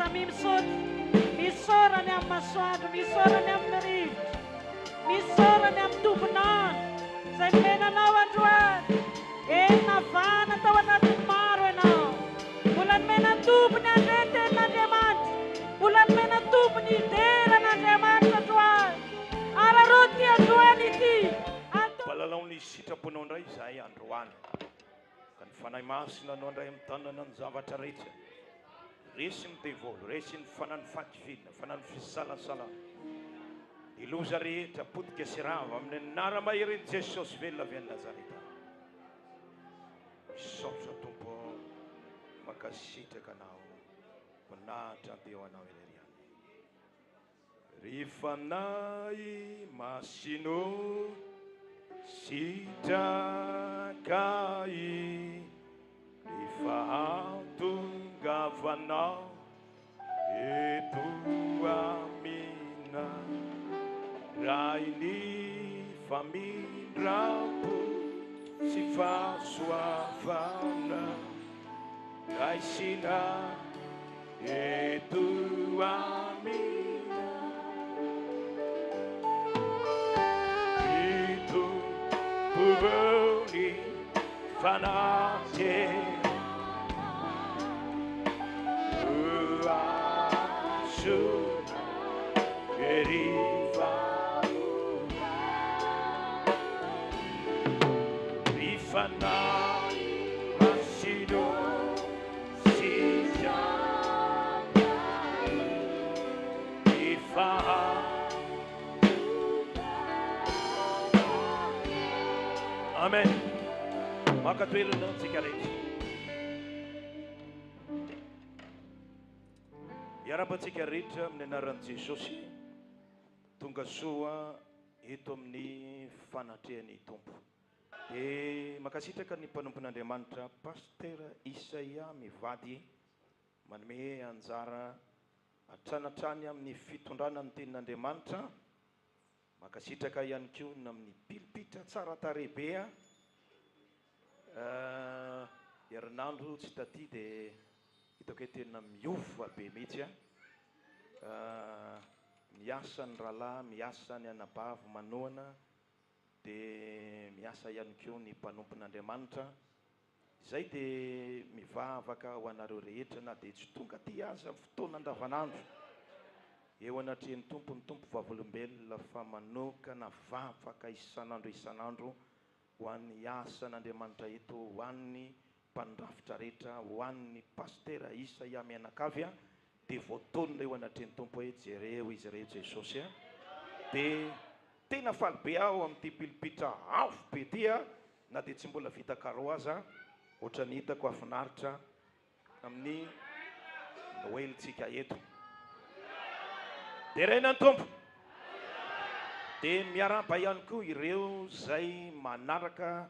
Samia misaotra. Misaora ny amin'ny masoandro, misaora ny amin'ny rivotra, misaora ny amin'ny tombon'andro izay nomena anao androany. Eny, navahana tao anatin'ny maro ianao. Mbola nomena tombony handre ny tenin'Andriamanitra. Mbola nomena tombony hidera an'Andriamanitra androany. Araraoty ity androany ity. Mpalalao ny sitraponao indray izahay androany. Ka ny Fanahy Masina no handray amin'ny tanana ny zavatra rehetra. Resy ny devoly, resy ny fanan'ny fahakiviana, fanan'ny fisalasalana. Ny loza rehetra potika sy rava amin'ny anara-maherin'i Jesosy velona avy any Nazareta. Misaotra Tompo ô, mankasitraka Anao, voninahitra anie ho Anao irery ihany. Ry Fanahy Masina ô, sitraka ahy ny fahatongavanao eto aminay. Rain'ny famindram-po sy fahasoavana, raisina. Eto amina Ito ny fanatena Ahazoana ery Ry Fanahy Masina Amen. Maka toerana antsika rehetra. Miarahaba antsika rehetra amin'ny anaran'i Jesosy. Tonga soa eto amin'ny fanatrehan'ny Tompo. Dia mankasitraka ny mpanompon'Andriamanitra Pasteur Isaia mivady manome anjara hatrany hatrany amin'ny fitondrana ny tenin'Andriamanitra, mankasitraka ihany koa ny amin'ny pilipitra tsara tarehy be a, herinandro tsy taty dia hitako hoe tena miova be mihitsy a, miasa ny rahalahy, miasa ny anabavy manohana. Dia miasa ihany koa ny mpanompon'Andriamanitra. Izay dia mivavaka ho anareo rehetra na dia tsy tonga aty aza amin'ny fotoana andavanandro. Eo anatrehan'ny Tompo ny Tompo vavolombelona fa manokana vavaka isan'andro isan'andro ho an'ny asan'Andriamanitra eto, ho an'ny mpandrafitra rehetra, ho an'ny Pasitera Isaia mianakavy dia voatonona eo anatrehan'ny Tompo hoe jereo izy ireo Jesosy a! Dia tena faly be aho amin'ity pilipitra avo be ity a! Na dia tsy mbola vita carreau aza, ohatran'ny hitako hafinaritra amin'ny Noelintsika eto. Deraina ny Tompo! Dia miarahaba ihany koa ireo izay manaraka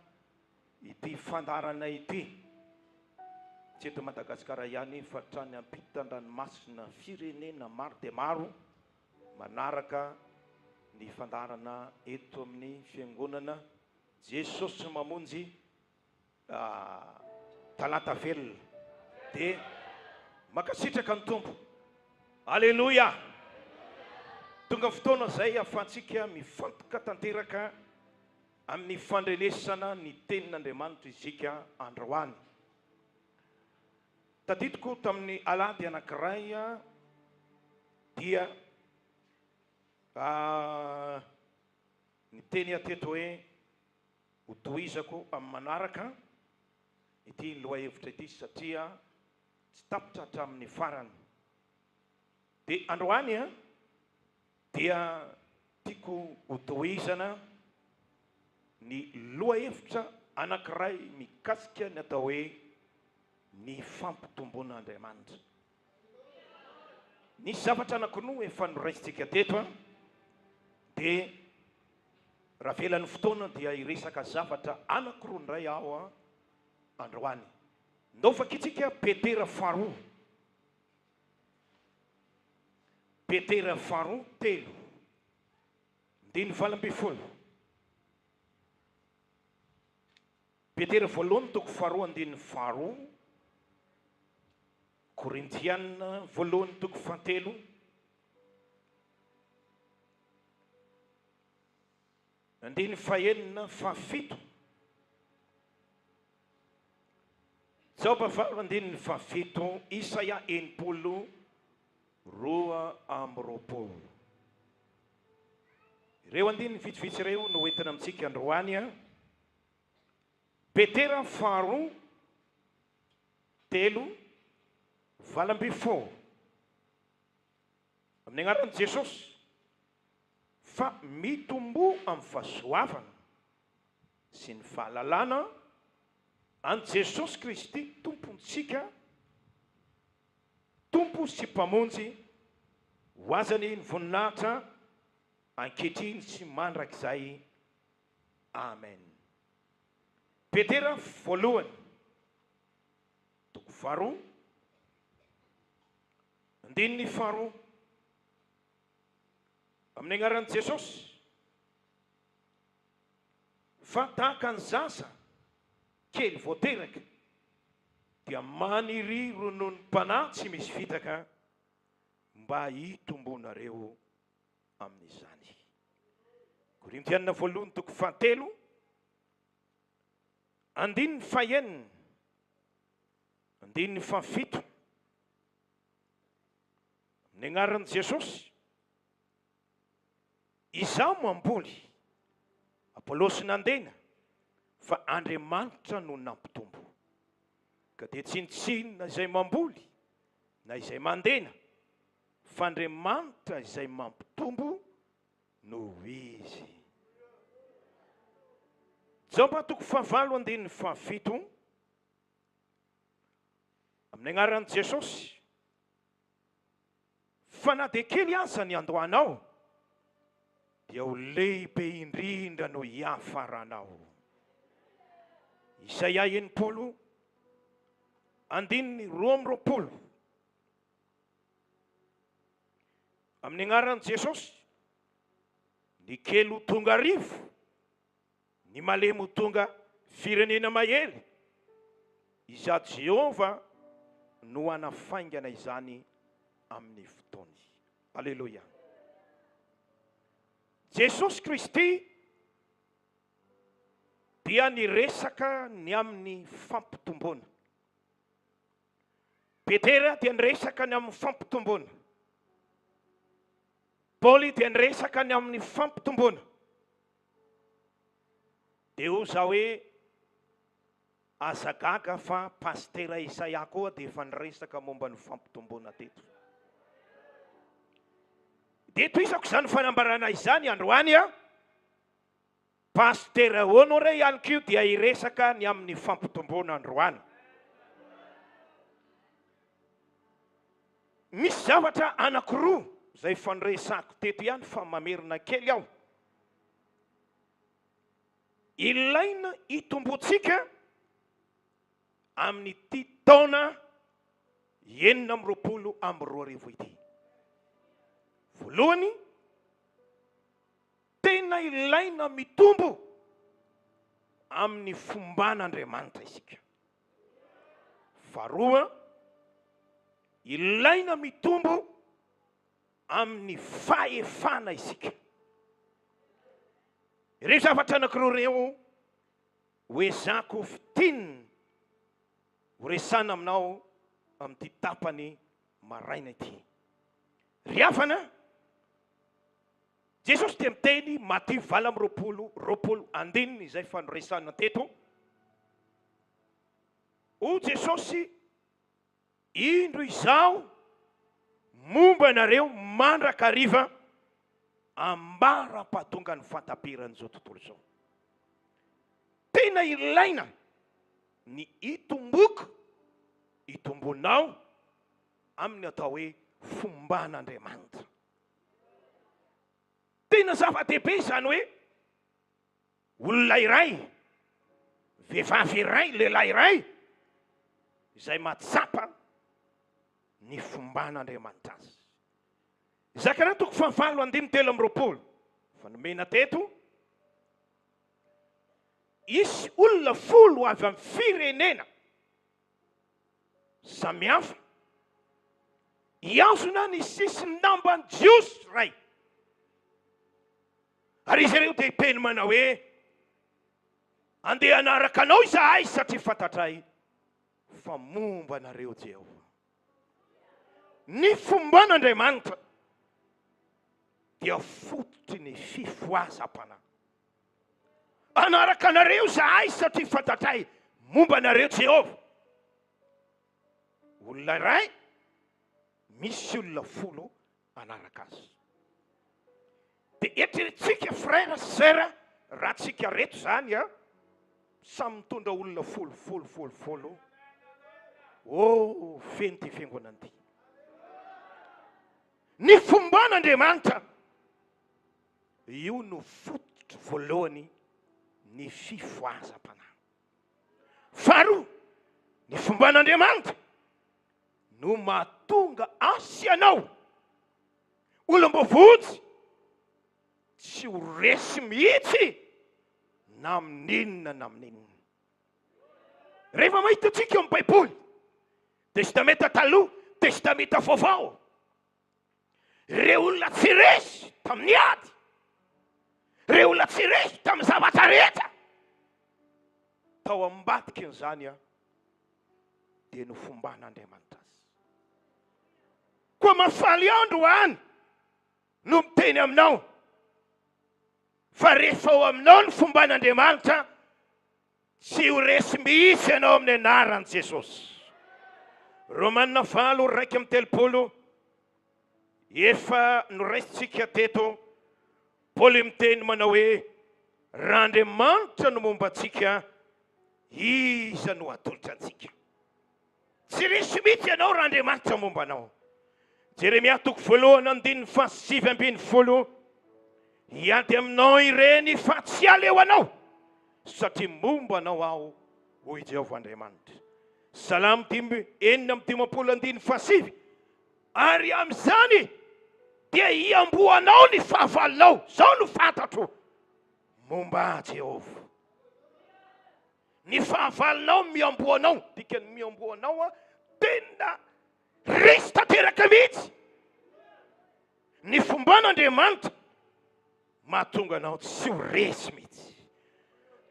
Ity fandaharana ity, tsy eto Madagasikara ihany fa hatrany ampitan-dranomasina, firenena maro dia maro manaraka ny fandaharana eto amin'ny Fiangonana Jesosy Mamonjy Talata Velona. Dia mankasitraka ny Tompo. Aleloia! Tonga fotoana izay ahafahantsika mifantoka tanteraka Amin'ny fandrenesana ny Tenin'Andriamanitra isika androany. Tadidiko tamin'ny alahady anankiray dia niteny aho teto hoe hotohizako amin'ny manaraka ity lohahevitra ity satria tsy tapitra hatramin'ny farany. Dia androany dia tiako hotohizana ny lohahevitra anankiray mikasika ny atao hoe ny fampitomboan'Andriamanitra. Nisy zavatra anankiroa efa noraisintsika teto an, dia raha avelan'ny fotoana dia hiresaka zavatra anankiroa indray aho androany. Ndao vakintsika Petera faharoa. Petera faharoa telo, andininy 18. Petera voalohany toko faharoa andininy faharoa. Korintiana voalohany toko fahatelo. Andininy fahenina, fahafito. Joba faharoa andininy fahafito, Isaia 62. Ireo andininy vitsivitsy ireo no hoentina amintsika androany. Petera faharoa 3 18. Amin'ny anaran'i Jesosy, fa mitomboa amin'ny fahasoavana sy ny fahalalana an'i Jesosy Kristy Tompontsika, Tompo sy Mpamonjy, ho Azy anie ny voninahitra ankehitriny sy mandrakizay. Amen. Petera voalohany, toko faharoa, Andininy faharoa, Amin'ny agnaran'i Jesosy, fa tahaka ny zaza kely vao teraka, dia maniria rononom-panahy tsy misy fitaka mba hitombonareo amin'izany. Korintiana voalohany toko fahatelo, andininy fahenina, andininy fahafito. Amin'ny agnaran'i Jesosy, izaho mamboly, Apolosy nandena, fa Andriamanitra no nampitombo. Ka dia tsinontsinona izay mamboly na izay mandena, fa Andriamanitra izay mampitombo no Izy. Joba toko fahavalo andininy fahafito. Amin'ny agnaran'i Jesosy, fa na dia kely aza ny andohanao, dia ho lehibe indrindra no hiafaranao. Isaia 60, andininy 22. Amin'ny agnaran'i Jesosy, ny kely ho tonga arivo, Ny malemy ho tonga firenena mahery, Izaho Jehovah no hanafaingana izany amin'ny fotoany. Aleloia! Jesosy Kristy dia niresaka ny amin'ny fampitomboana. Petera dia niresaka ny amin'ny fampitomboana. Paoly dia niresaka ny amin'ny fampitomboana. Dia hoy za hoe, Aza gaga fa Pasitera Isaia koa dia efa niresaka momba ny fampitomboana teto. Dia tohizako izany fanambarana izany androany an. Pasitera Honoré ihany koa dia hiresaka ny amin'ny fampitomboana androany. Misy zavatra anankiroa izay efa niresahako teto ihany fa mamerina kely aho. Ilaina hitomboantsika amin'ity taona 2026 ity. Voalohany, tena ilaina mitombo amin'ny fomban'Andriamanitra isika. Faharoa, ilaina mitombo amin'ny fahefana isika. Ireo zavatra anankiroa ireo ho ezahako fintinina ho resahina aminao amin'ity tapany maraina ity. Ry havana, Jesosy dia miteny Matio 28, 20 andininy izay efa noresahina teto. Hoy Jesosy, Indro Izaho momba anareo mandrakariva ambara-pahatongan'ny fahataperan'izao tontolo izao. Tena ilaina ny hitomboko, hitombonao amin'ny atao hoe fomban'Andriamanitra. Tena zava-dehibe izany hoe Olona iray, vehivavy iray, lehilahy iray izay mahatsapa ny fomban'Andriamanitra azy. Zakaria toko fahavalo andininy 23, efa nomena teto, Hisy olona folo avy amin'ny firenena samihafa. Hihazona ny sisin-damban'ny Jiosy iray. Ary izy ireo dia hiteny manao hoe, Andeha hanaraka anao izahay satria fantatray fa momba anareo Jehovah. Ny fomban'Andriamanitra dia fototry ny fifohazam-panahy. Hanaraka anareo izahay satria fantatray momba anareo Jehovah. Olona iray, misy olona folo hanaraka azy. Dia eritreretintsika frère sy sœur, raha tsika reto zany a, samy mitondra olona folo folo folo folo, oh feno ty fiangonana ty. Ny fomban'Andriamanitra, io no fototry voalohany ny fifohazam-panahy. Faharoa, ny fomban'Andriamanitra no mahatonga ahy sy ianao olom-boavonjy tsy ho resy mihitsy na amin'inona na amin'inona. Rehefa mahita antsika eo amin'ny Baiboly, Testamenta Taloha, Testamenta Vaovao, ireo olona tsy resy tamin'ny ady, ireo olona tsy resy tamin'ny zavatra rehetra, tao ambadikin'izany dia nofomban'Andriamanitra azy. Koa mahafaly andro any no miteny aminao fa rehefa ao aminao ny fomban'Andriamanitra, tsy ho resy mihitsy ianao amin'ny anaran'i Jesosy. Romana 8 31, efa noraisintsika teto, Paoly miteny manao hoe, Raha Andriamanitra no momba antsika, iza no hatolotra antsika? Tsy resy mihitsy ianao raha Andriamanitra momba anao. Jeremia toko voalohany andininy faha-19, Hiady aminao ireny fa tsy haleo anao, satria momba anao Aho, hoy Jehovah Andriamanitra. Salamo 56 andininy faha-9, Ary amin'izany dia hiambohanao ny fahavalonao. Izao no fantatro momba ahy Jehovah. Ny fahavalonao miamboho anao. Dikan'ny miamboho anao, tena resy tanteraka mihitsy. Ny fomban'Andriamanitra mahatonga anao tsy ho resy mihitsy.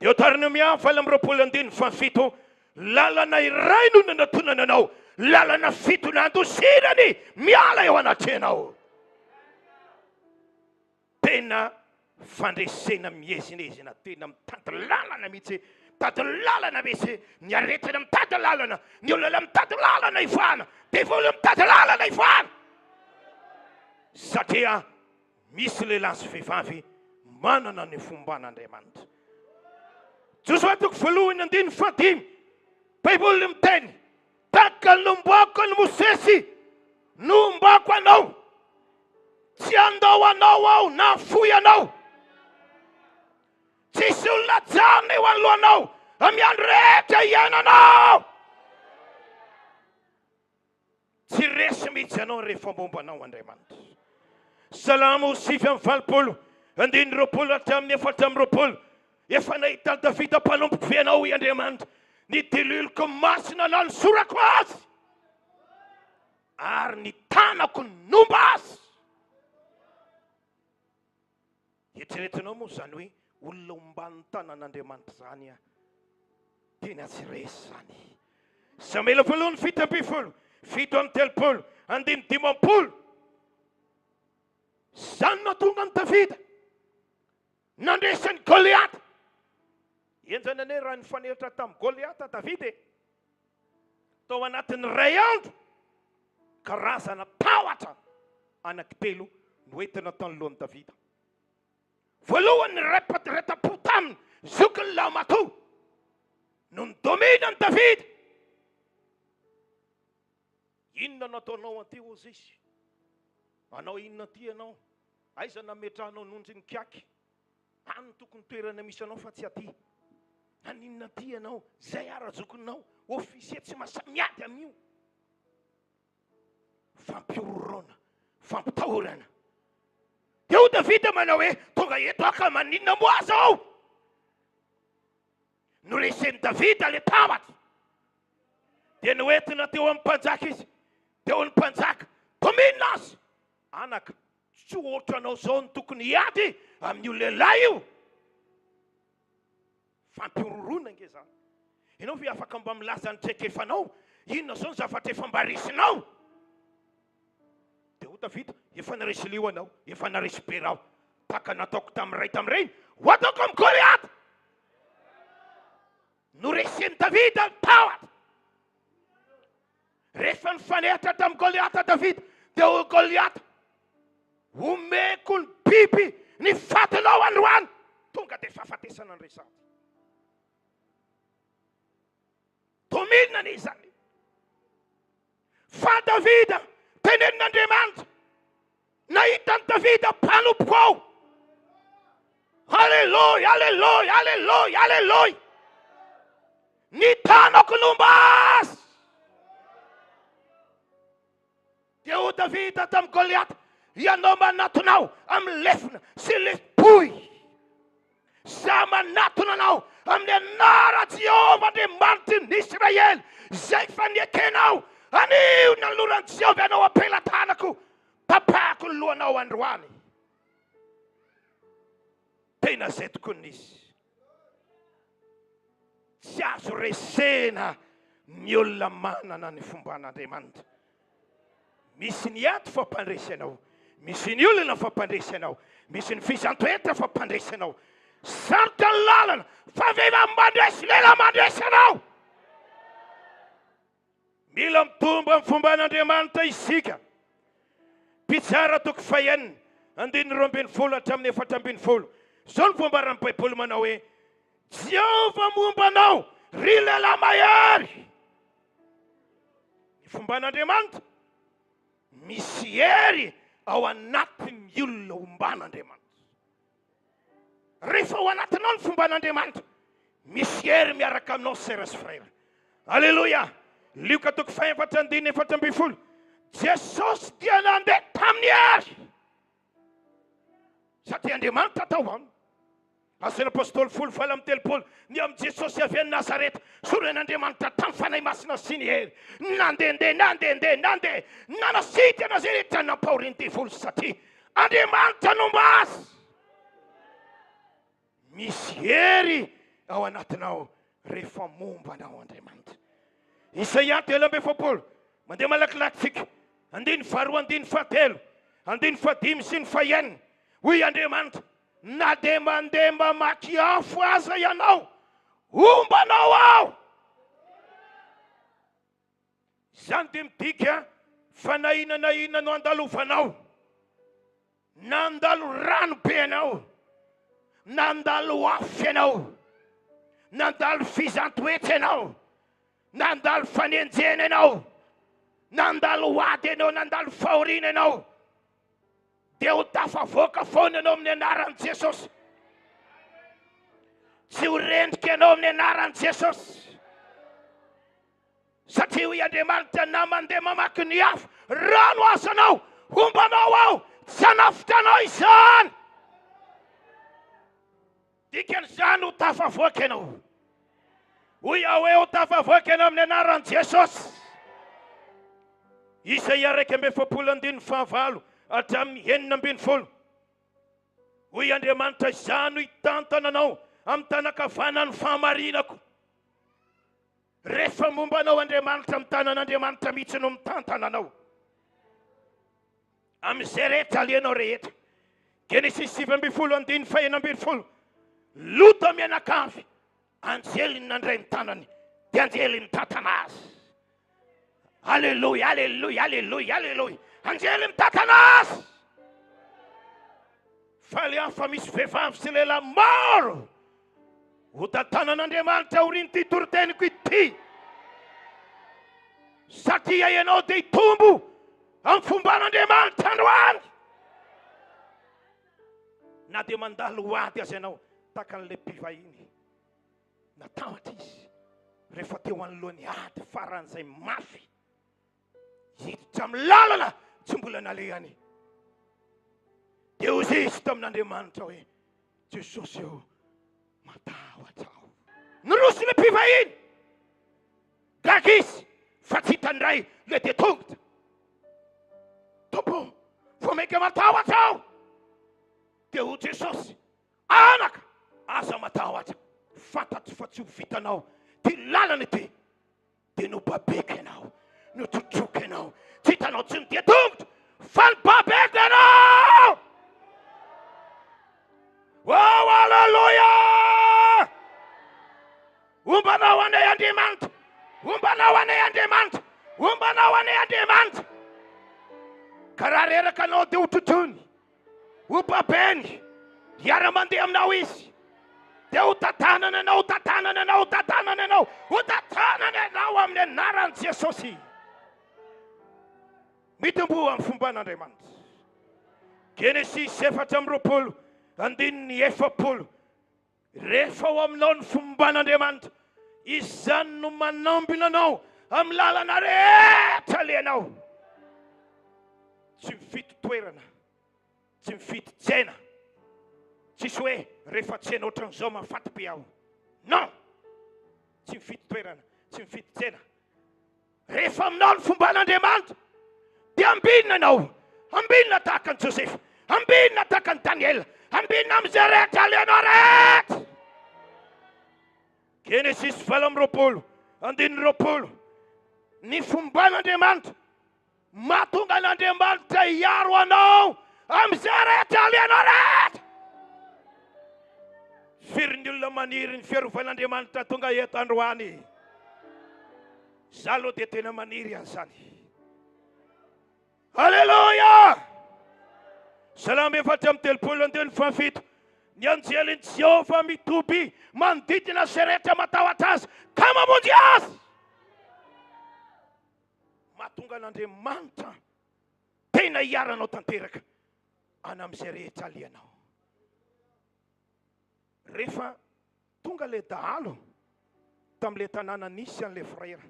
Deoteronomia 28 andininy faha-7, Lalana iray no nanatonana anao, lalana fito nandosirany miala eo anatrehanao. Tena fandresena miezinezina, tena mitady lalana mihitsy, mitady lalana mihitsy, ny aretina mitady lalana, ny olona mitady lalana hivoahana, devoly mitady lalana hivoahana, satria Misy lehilahy sy vehivavy manana ny fomban'Andriamanitra. Josoa toko voalohany andininy fahadimy, Baiboly miteny, Tahaka ny nomboako an'i Mosesy no hombako anao. Tsy handao anao aho na hafoy anao. Tsisy olona hajanona eo anoloanao amin'ny andro rehetra iainanao. Tsy resy mihitsy ianao rehefa momba anao Andriamanitra. Salamo 89, andininy 20 hatramin'ny 24. Efa nahita an'i Davida mpanompoko ve ianao, hoy Andriamanitra, ny diloiloko masina nanosorako azy, ary ny tanako nomba azy. Eritreretinao moa izany hoe olona omban'ny tanan'Andriamanitra izany an? Tena tsy resy izany. Samoela voalohany 17, 37, andininy 50. Izany no nahatonga an'i Davida nandresy an'i Goliata. Henjana anie raha nifanehitra tamin'i Goliata Davida e. Tao anatin'ny iray andro, karazana tahotra anankitelo noentina tanoloan'i Davida. Voalohany, ny iray taminy, zokiny lahimatoa, no nidomina an'i Davida. Inona no ataonao aty, hozy izy? Manao inona aty ianao? Aiza nametrahanao ny ondrin'ny kiaky? Any no tokony toerana misy anao fa tsy aty. Naninona aty ianao? Zay ara-jokinao, officier tsy masahy miady amin'io. Fampihorohoroana, fampitahorana. Dia hoy Davida manao hoe, tonga eto aho ka maninona moa aho zao? Noresen'i Davida ilay tahotra. Dia noentina teo amin'ny mpanjaka izy. Teo ny mpanjaka. Domina azy! Anaka, tsy ohatranao izao no tokony hiady amin'io lehilahy io! Fampihorohoroana ange izany. Ianao ve afaka mba milaza ny traikefanao? Inona izao ny zavatra efa mba resinao? Dia hoy Davida, Efa naresy liona aho, efa naresy bera aho. Tahaka ny nataoko tamin'ny iray tamin'ireny, ho ataoko amin'i Goliata! Noresen'i Davida ny tahotra. Rehefa nifanehatra tamin'i Goliata Davida, dia hoy Goliata, Omeko ny biby ny fatinao androany. Tonga dia fahafatesana ny resahana. Domina anie izany. Fa Davida, tenenin'Andriamanitra, nahita an'i Davida mpanompoko aho. Aleloia, aleloia, aleloia, aleloia. Ny tanako nomba azy. Dia hoy Davida tamin'i Goliata, Ianao manatona aho amin'ny lefona sy lefom-pohy. Izaho manatona anao amin'ny anaran'i Jehovah Andriamanitry ny Israely, izay efa niekenao. Anio nanoloran'i Jehovah anao am-pelatanako, tapahako ny lohanao androany. Tena izay tokoa no nisy. Tsy azo resena ny olona manana ny fomban'Andriamanitra. Misy ny ady fa mpandresy anao, misy ny olana fa mpandresy anao, misy ny fizantoetra fa mpandresy anao. Sarotra ny lalana fa vehivavy mandresy, lehilahy mandresy anao. Mila mitombo amin'ny fomban'Andriamanitra isika. Mpitsara toko fahenina, andininy 12 hatramin'ny 14. Izao no voambaran'ny Baiboly manao hoe, Jehovah momba anao, ry lehilahy mahery. Ny fomban'Andriamanitra, misy hery ao anatin'ny olona omban'Andriamanitra. Rehefa ao anatinao ny fomban'Andriamanitra, misy hery miaraka aminao sœur sy frère. Alléluia. Lioka toko fahefatra andininy 14. Jesosy dia nandeha tamin'ny hery. Satria Andriamanitra tao aminy. Asan'ny Apostoly 10:38, ny amin'i Jesosy avy any Nazareta, soren'Andriamanitra tamin'ny Fanahy Masina sy ny hery, nandehandeha, nandehandeha, nandeha, nanasitrana izay rehetra nampahorian'ny devoly, satria Andriamanitra nomba azy. Misy hery ao anatinao rehefa momba anao Andriamanitra. Isaia 43, mandeha malakilaky tsika, andininy faharoa, andininy fahatelo, andininy fahadimy sy ny fahenina. Hoy Andriamanitra, na dia mandeha mamaky afo aza ianao, homba anao aho. Izany dia midika fa na inona na inona no andalovanao, nandalo rano be ianao, nandalo afo ianao, nandalo fizantoetra ianao, nandalo fanenjehana ianao, nandalo ady ianao, nandalo fahoriana ianao, dia ho tafavoaka foana ianao amin'ny anaran'i Jesosy. Tsy ho rendrika ianao amin'ny anaran'i Jesosy. Satria hoy Andriamanitra, na mandeha mamaky ny afo, rano aza anao, homba anao aho, tsy hanafotra anao izany. Dikan'izany ho tafavoaka ianao. Hoy aho hoe ho tafavoaka ianao amin'ny anaran'i Jesosy. Isaia 41 andininy fahavalo hatramin'ny 16. Hoy Andriamanitra, izaho no hitantana anao amin'ny tanan-kavanan'ny fahamarinako. Rehefa momba anao Andriamanitra, ny tanan'Andriamanitra mihitsy no mitantana anao. Amin'izay rehetra alehanao rehetra. Genesisy 19 andininy faha-16. Lota mianakavy, anjely ny nandray ny tanany, dia anjely nitantana azy. Aleloia, aleloia, aleloia, aleloia. Anjely mitantana azy. Faly aho fa misy vehivavy sy lehilahy maro ho tantanan'Andriamanitra aorian'ity toriteniko ity. Satria ianao dia hitombo amin'ny fomban'Andriamanitra androany. Na dia mandalo ho ady aza ianao, tahaka an'ilay mpivahiny. Natahotra izy rehefa teo anoloan'ny ady faran'izay mafy. Hiditra amin'ny lalana tsy mbola nalehany. Dia hoy izy tamin'Andriamanitra hoe, Jesosy ô, matahotra aho. Niroso ilay mpivahiny. Gaga izy fa tsy hitany indray ilay dia tongotra. Tompo, vao mainka matahotra aho. Dia hoy Jesosy, Anaka, aza matahotra, fantatro fa tsy ho vitanao ity lalana ity. Dia nobabeko ianao, notrotroiko ianao, tsy hitanao tsy ny dian-tongotra, fa nobabeko ianao. Oh, aleloia! Homba anao anie Andriamanitra, homba anao anie Andriamanitra, homba anao anie Andriamanitra. Ka raha reraka anao dia ho trotroiny. Ho babeny, hiara-mandeha aminao izy. Dia ho tantanany ianao, ho tantanany ianao, ho tantanany ianao, ho tantanany ianao amin'ny anaran'i Jesosy. Mitomboa amin'ny fomban'Andriamanitra. Genesisy 24, andininy 40. Rehefa ao aminao ny fomban'Andriamanitra, izany no manambina anao amin'ny lalana rehetra alehanao. Tsy mifidy toerana, tsy mifidy tsena. Tsisy hoe rehefa tsena ohatran'izao mahafaty be aho. Non! Tsy mifidy toerana, tsy mifidy tsena. Rehefa aminao ny fomban'Andriamanitra, dia ambinina ianao, ambinina tahaka an'i Josefa, ambinina tahaka an'i Daniela, ambinina amin'izay rehetra alehanao rehetra. Genesisy 28, andininy 20. Ny fomban'Andriamanitra mahatonga an'Andriamanitra hiaro anao amin'izay rehetra alehanao rehetra. Firy ny olona maniry ny fiarovan'Andriamanitra tonga eto androany? Za aloha dia tena maniry an'izany. Aleloia! Salamo 34 andininy faha-7. Ny anjelin'i Jehovah mitoby manodidina izay rehetra matahotra azy ka mamonjy azy. Mahatonga an'Andriamanitra tena hiaranao tanteraka any amin'izay rehetra alehanao. Rehefa tonga ilay dahalo tamin'ilay tanàna nisy an'ilay frère,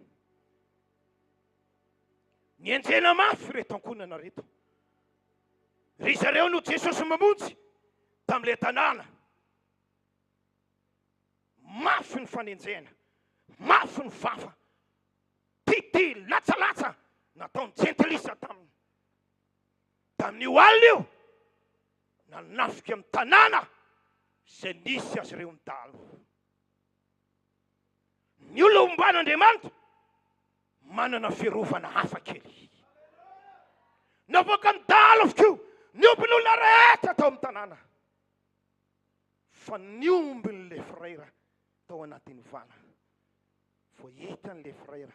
nienjehina mafy ireto ankohonana ireto. Ry zareo no Jesosy mamonjy tamin'ilay tanàna. Mafy ny fanenjehana, mafy ny vava, tity latsalatsa nataon'ny jentilisa taminy. Tamin'io alina io, nanafika ny tanàna izay nisy azy ireo ny dahalo. Ny olona omban'Andriamanitra manana fiarovana hafa kely. Navoakan'ny dahalo avokoa ny ombin'olona rehetra tao amin'ny tanàna. Fa ny ombin'ilay frère tao anatin'ny vala. Vao hitan'ilay frère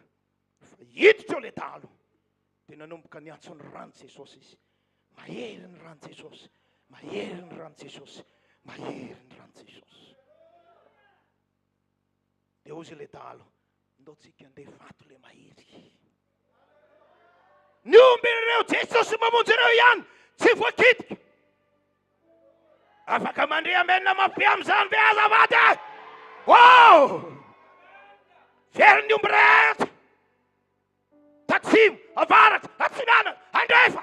fa hiditra eo ilay dahalo. Dia nanomboka niantso ny ran'i Jesosy izy. Mahery ny ran'i Jesosy, mahery ny ran'i Jesosy, mahery ny ran'i Jesosy. Dia hozy ilay dahalo, ndao tsika andeha vato ilay mahery. Ny omby ireo Jesosy mamonjy ireo ihany tsy voakitika. Afaka mandre amen mafy be amin'izany ve azafady e? Oh! Very ny omby rehetra. Tatsimo, avaratra, atsinanana, andrefa.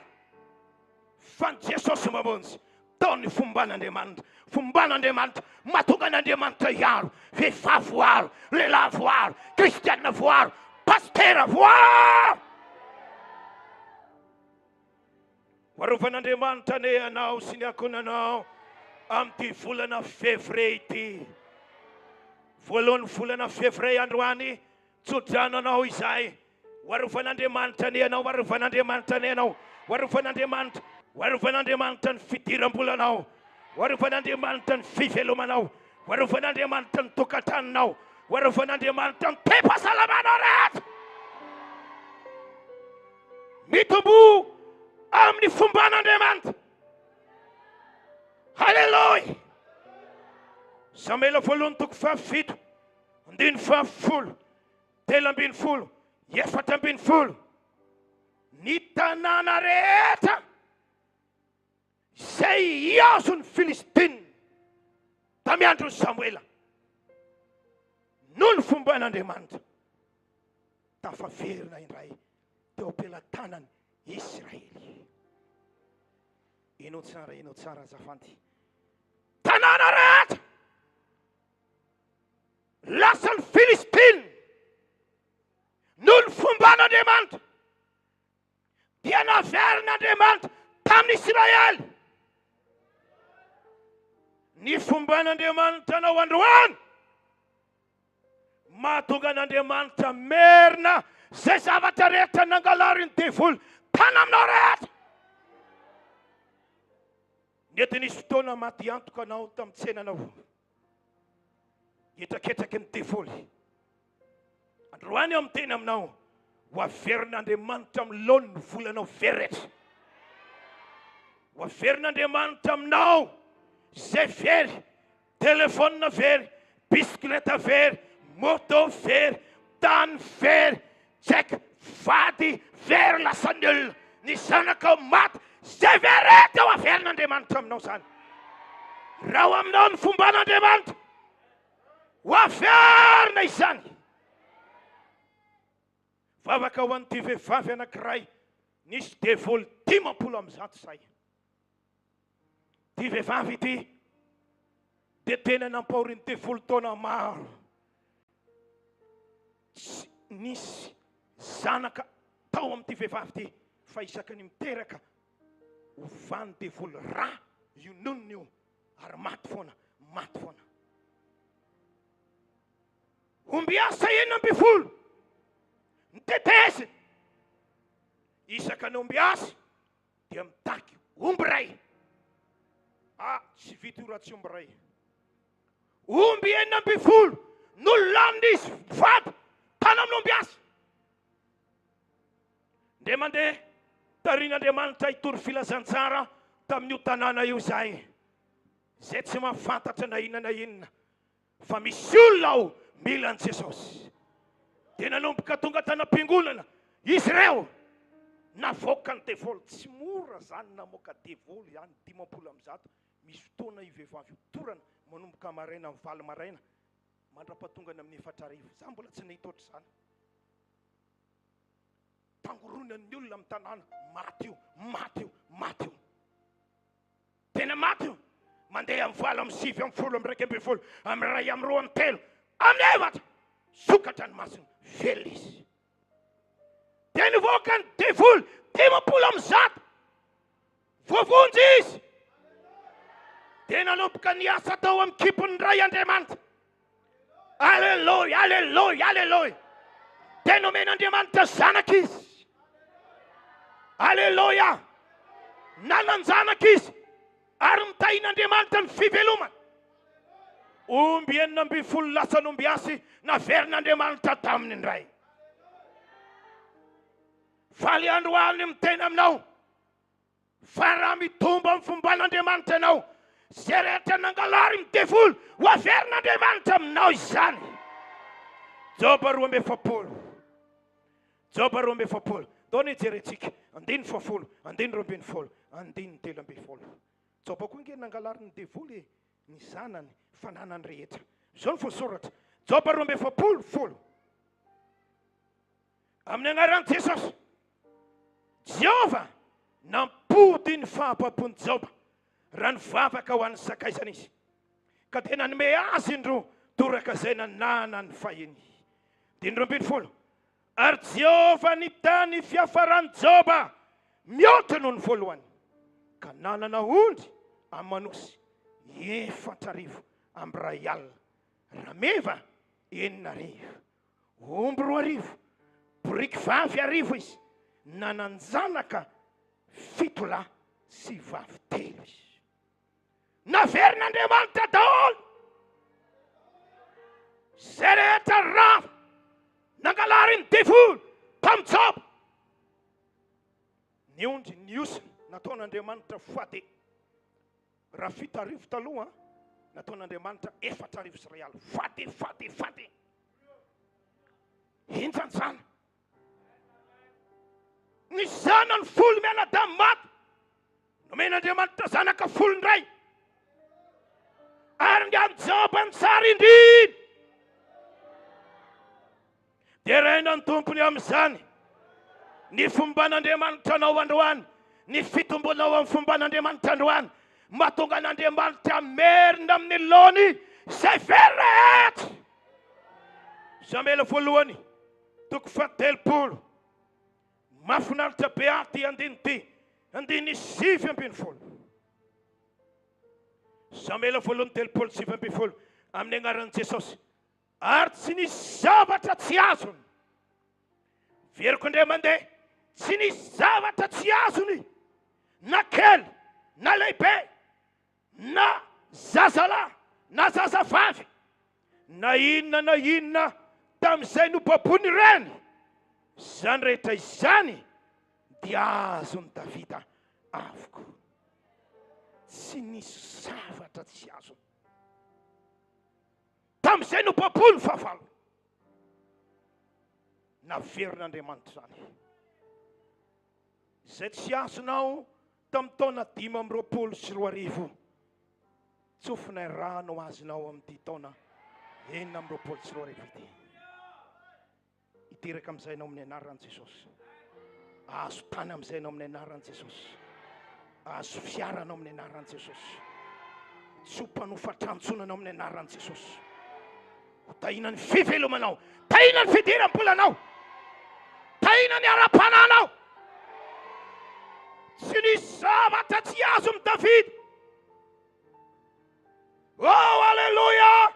Fa ny Jesosy mamonjy. Tao ny fomban'Andriamanitra. Fomban'Andriamanitra. Mahatonga an'Andriamanitra hiaro. Vehivavy voaro, lehilahy voaro, kristiana voaro, pasitera voaro. Ho arovan'Andriamanitra anie ianao sy ny ankohonanao amin'ity volana février ity. Voalohan'ny volana février androany, tsodrano anao izahay. Ho arovan'Andriamanitra anie ianao, ho arovan'Andriamanitra anie ianao, ho arovan'Andriamanitra, ho arovan'Andriamanitra ny fidiram-bolanao, ho arovan'Andriamanitra ny fivelomanao, ho arovan'Andriamanitra ny tokantranonao, ho arovan'Andriamanitra ny toe-pahasalamanao rehetra. Mitomboa amin'ny fomban'Andriamanitra. Haleloia! Samoela voalohany toko faha-7, andininy faha-10, 13, 14. Ny tanàna rehetra izay hiazon'ny Filistina tamin'ny andron'i Samoela noho ny fomban'Andriamanitra. Tafaverina indray teo am-pelatanan'i Israely. Henoy tsara, henoy tsara azafady. Tanàna rehetra lasan'ny Filistina noho ny fomban'Andriamanitra. Dia naverin'Andriamanitra tamin'ny Isiraely ny fomban'Andriamanitra anao androany. Mahatonga an'Andriamanitra merina izay zavatra rehetra nangalarin'ny devoly tany aminao rehetra. Nety nisy fotoana maty antoka anao tamin'ny tsenanao. Hetraketraky ny devoly. Androany aho miteny aminao, ho averin'Andriamanitra amin'ny laoniny ny volanao very rehetra. Ho averin'Andriamanitra aminao izay very, telefaonina very, bisikileta very, moto very, tany very, tsy haiko, vady very lasan'ny olona, ny zanakao maty, izay very rehetra ho averin'Andriamanitra aminao izany. Raha ao aminao ny fomban'Andriamanitra, Ho averina izany. Vavaka ho an'ity vehivavy anankiray nisy devoly 150 izay. Ity vehivavy ity dia tena nampahorin'ny devoly taona maro. Tsy nisy zanaka tao amin'ity vehivavy ity fa isaky ny miteraka ovan'ny devoly ra io nonony io. Ary maty foana, maty foana. Ombiasa 16 ny teteziny. Isaka ny ombiasa dia mitaky omby iray. Ah, tsy vita io raha tsy omby iray. Omby 16 no lanin'izy mivady tany amin'ny ombiasa. Ndre mandeha tarihin'Andriamanitra hitory filazantsara tamin'io tanàna io izahay, izay tsy mahafantatra na inona na inona fa misy olona ao mila an'i Jesosy. Dia nanomboka tonga tany am-piangonana izy ireo. Navoaka ny devoly. Tsy mora izany namoaka devoly any 150. Misy fotoana io vehivavy io torana manomboka maraina amin'ny 8 maraina mandra-pahatongany amin'ny 4 hariva. Izaho mbola tsy nahita ohatr'izany. Tangoronan'ny olona amin'ny tanàna, maty io, maty io, maty io. Tena maty io. Mandeha amin'ny 8, amin'ny 9, amin'ny 10, amin'ny 11, amin'ny 1, amin'ny 2, amin'ny 3, amin'ny 4. Sokatra ny masony, velona izy. Dia nivoaka ny devoly 150. Voavonjy izy. Dia nanomboka niasa tao amin'ny kibon'ny Ray Andriamanitra. Aleloia, aleloia, aleloia. Dia nomen'Andriamanitra zanaka izy. Aleloia. Nanan-janaka izy ary nitahian'Andriamanitra ny fivelomany. Omby 16 lasa nombiasy naverin'Andriamanitra taminy indray. Faly androany miteny aminao Fa raha mitombo amin'ny fomban'Andriamanitra ianao, izay rehetra nangalarin'ny devoly, ho averin'Andriamanitra aminao izany. Joba 42. Joba 42. Ndao anie jerentsika. Andininy fahafolo, andininy 12, andininy 13. Joba koa ange nangalarin'ny devoly e, ny zanany, fananany rehetra. Izao no voasoratra. Joba 42, 10. Amin'ny anaran'i Jesosy. Jehovah nampody ny fahababoan'i Joba raha nivavaka ho an'ny sakaizany izy, ka dia nanome azy indroa toraka izay nananany fahiny. Diny 12. Ary Jehovah nitahy ny fiafaran'i Joba mihoatra noho ny voalohany, ka nanana ondry aman'osy 1040, rameva 600. Omby 2000, boriky vavy 1000 izy, nanan-janaka fito lahy sy vavy telo izy. Naverin'Andriamanitra daholo izay rehetra rava nangalarin'ny devoly tamin'i Joba. Ny ondry, ny osy nataon'Andriamanitra fois deux. Raha 7000 taloha, nataon'Andriamanitra 1040. Fois deux, fois deux, fois deux. Henjanjana. Ny zanany 10 mianadahy maty. Nomen'Andriamanitra zanaka 10 indray. Ary ny an'i Joba ny tsara indrindra. Deraina ny Tompony amin'izany. Ny fomban'Andriamanitra anao androany, ny fitombonao amin'ny fomban'Andriamanitra androany, mahatonga an'Andriamanitra hamerina amin'ny laony izay very rehetra. Samoela voalohany, toko faha-30. Mahafinaritra be ahy ity andininy ity, andininy 19. Samoela voalohany 39, amin'ny anaran'i Jesosy. Ary tsy nisy zavatra tsy azony. Veriko indray mandeha, tsy nisy zavatra tsy azony, na kely na lehibe, na zazalahy na zazavavy, na inona na inona tamin'izay nobaboiny ireny. Izany rehetra izany dia azon'i Davida avokoa. Tsy nisy zavatra tsy azony. Tamin'izay nobaboiny fahavalo. Naverin'Andriamanitra izany. Izay tsy azonao tamin'ny taona 2025. Tsofinay rano ho azonao amin'ity taona 2026 ity. Hiteraka amin'izay ianao amin'ny anaran'i Jesosy. Ahazo tany amin'izay ianao amin'ny anaran'i Jesosy. Ahazo fiara anao amin'ny anaran'i Jesosy. Tsy ho mpanofa trano intsony anao amin'ny anaran'i Jesosy. Ho tahina ny fivelomanao, tahina ny fidiram-bolanao, tahina ny ara-panahinao. Tsy nisy zavatra tsy azon'i Davida. Oh, aleloia!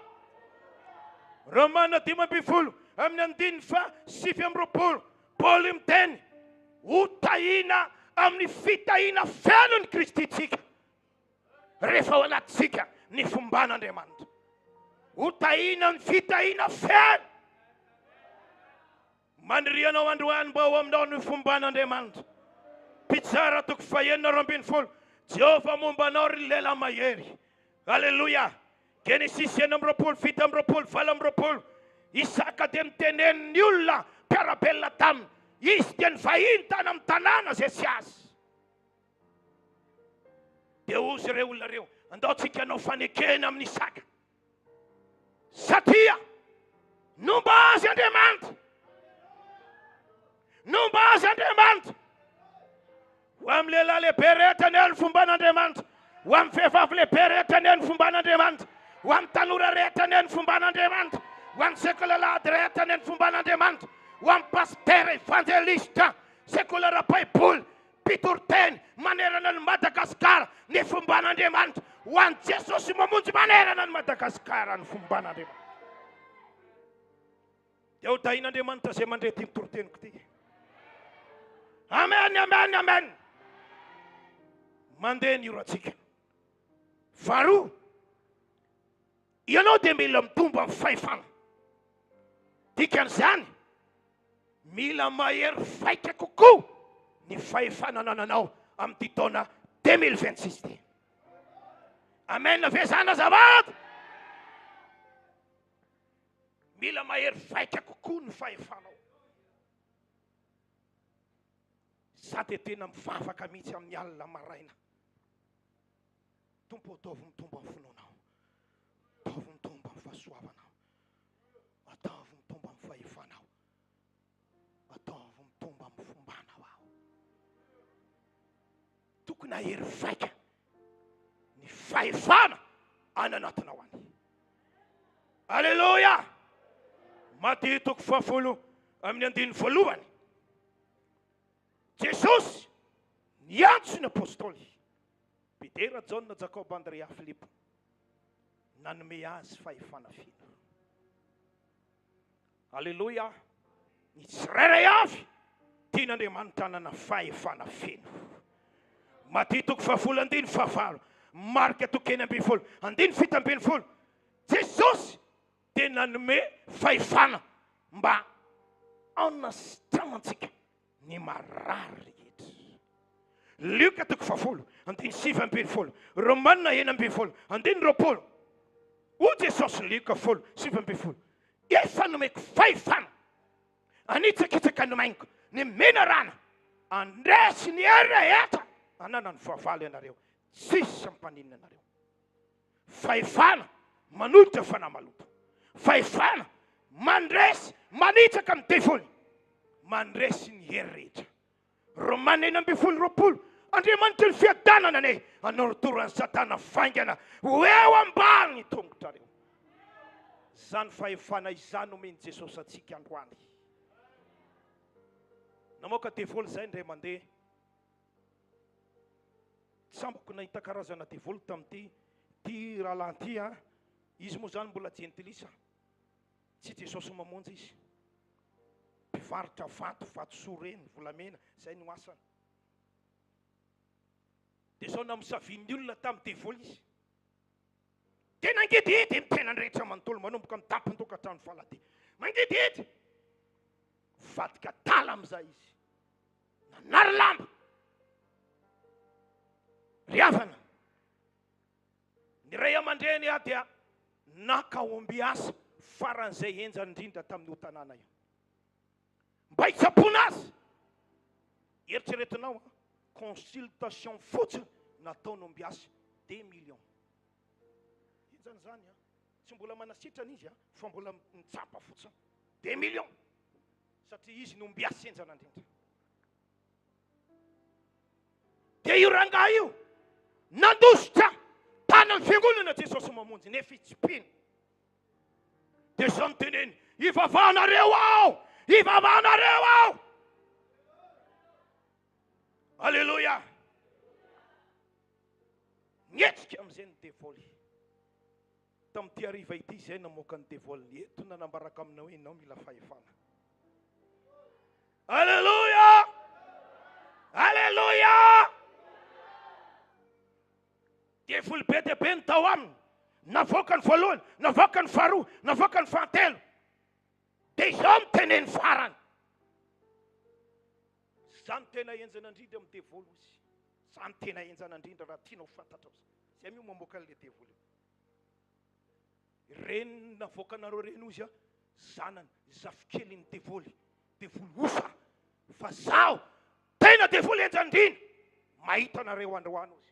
Romana 15 amin'ny andininy faha 29, Paoly miteny, ho tahina amin'ny fitahiana feno ny Kristintsika rehefa ao anatintsika ny fomban'Andriamanitra. Ho tahina amin'ny fitahiana feno. Maniria anao androany mba ho aminao ny fomban'Andriamanitra. Mpitsara toko fahenina 12, Jehovah momba anao ry lehilahy mahery. Aleloia! Genesisy 26, 27, 28, Isaka dia nitenenin'ny olona mpiara-belona taminy. Izy dia nivahiny tany amin'ny tanàna izay tsy azy. Dia hozy ireo olona ireo, andao tsika hanao fanekena amin'i Isaka. Satria nomba azy Andriamanitra. Nomba azy Andriamanitra. Ho amin'ny lehilahy lehibe rehetra anie ny fomban'Andriamanitra. Ho amin'ny vehivavy lehibe rehetra anie ny fomban'Andriamanitra. Ho amin'ny tanora rehetra anie ny fomban'Andriamanitra. Ho an'ny sekoly alahady rehetra anie ny fomban'Andriamanitra. Ho amin'ny pasitera, evanjelista, sekoly ara-baiboly, Mpitoriteny manerana an'i Madagasikara ny fomban'Andriamanitra. Ho an'i Jesosy mamonjy manerana an'i Madagasikara ny fomban'Andriamanitra. Dia ho tahin'Andriamanitra izay mandre ity toriteniko ity. Amen, amen, amen. Mandeha ny orantsika. Faharoa, Ianao dia mila mitombo amin'ny fahefana. Dikan'izany, mila mahery vaika kokoa ny fahefana anananao amin'ity taona 2026 ity. Amen ve zany azafady? Mila mahery vaika kokoa ny fahefanao. Za dia tena mivavaka mihitsy amin'ny alina maraina. Tompo ô, ataovy mitombo amin'ny finoana aho. Ataovy mitombo amin'ny fahasoavana aho. Ataovy mitombo amin'ny fahefana aho. Ataovy mitombo amin'ny fombana aho. Tokony hahery vaika ny fahefana any anatinao any. Aleloia! Matio toko 10 amin'ny andininy voalohany. Jesosy niantso ny apostoly. Petera, Jaona, Jakoba, Andrea, Filipo, nanome azy fahefana feno. Aleloia! Ny tsirairay avy tian'Andriamanitra hanana fahefana feno. Matio toko 10 andininy 8, Marka toko 16 andininy 17, Jesosy dia nanome fahefana mba hanasitranantsika ny marary rehetra. Lioka toko 10, andininy 19, Romana 16, andininy 20. Hoy Jesosy, Lioka 10, 19, Efa nomeko fahefana hanitsakitsaka ny maingo, ny menarana, handresy ny hery rehetra ananan'ny fahavalo ianareo, tsisy hampaninona anareo. Fahefana manohitra fanahy maloto. Fahefana mandresy, manitsaka ny devoly, mandresy ny hery rehetra. Romana 16 20, Andriamanitry ny fiadanana anie hanorotoro an'i Satana faingana ho eo ambany tongotrareo. Izany fahefana izany omen'i Jesosy antsika androany. Namoaka devoly izay indray mandeha. Tsambako nahita karazana devoly tamin'ity ity rahalahy ity an. Izy moa izany mbola jentilisa. Tsy Jesosy mamonjy izy. Mpivarotra vato, vatosoa ireny, volamena, izay no asany. Dia izao namosavian'ny olona tamin'ny devoly izy. Dia nangidihidy ny tenany rehetra manontolo, manomboka amin'ny tampon-tokantrano faladia. Mangidihidy! Nivadika adala amin'izay izy. Nanary lamba. Ry havana, ny ray aman-dreny aho dia naka ombiasa faran'izay henjana indrindra tamin'io tanàna io. Mba hitsaboana azy. Eritreretinao an, consultation fotsiny nataon'ny ombiasy deux millions. Henjana izany an, tsy mbola manasitrana izy an, fa mbola mitsapa fotsiny. Deux millions. Satria izy no ombiasy henjana indrindra. Dia io rangahy io nandositra tany amin'ny fiangonana Jesosy Mamonjy nefa izy tsy mpino. Dia izao no teneny, ivavahanareo aho, ivavahanareo aho. Aleloia. Nihetsika amin'izay ny devoly. Tamin'ity hariva ity izay namoaka ny devoly eto nanambarako aminao hoe ianao mila fahefana. Aleloia! Aleloia! Devoly be dia be ny tao aminy. Navoaka ny voalohany, navoaka ny faharoa, navoaka ny fahatelo. Dia izao no teneny farany. Izany tena henjana indrindra amin'ny devoly hozy. Izany tena henjana indrindra raha tianao ho fantatrao. Izay mio mamoaka an'ilay devoly io. Ireny navoakanareo ireny hozy a, zanany, zafikelin'ny devoly, devoly osa. Fa zaho tena devoly henjana indrindra. Mahita anareo androany hozy.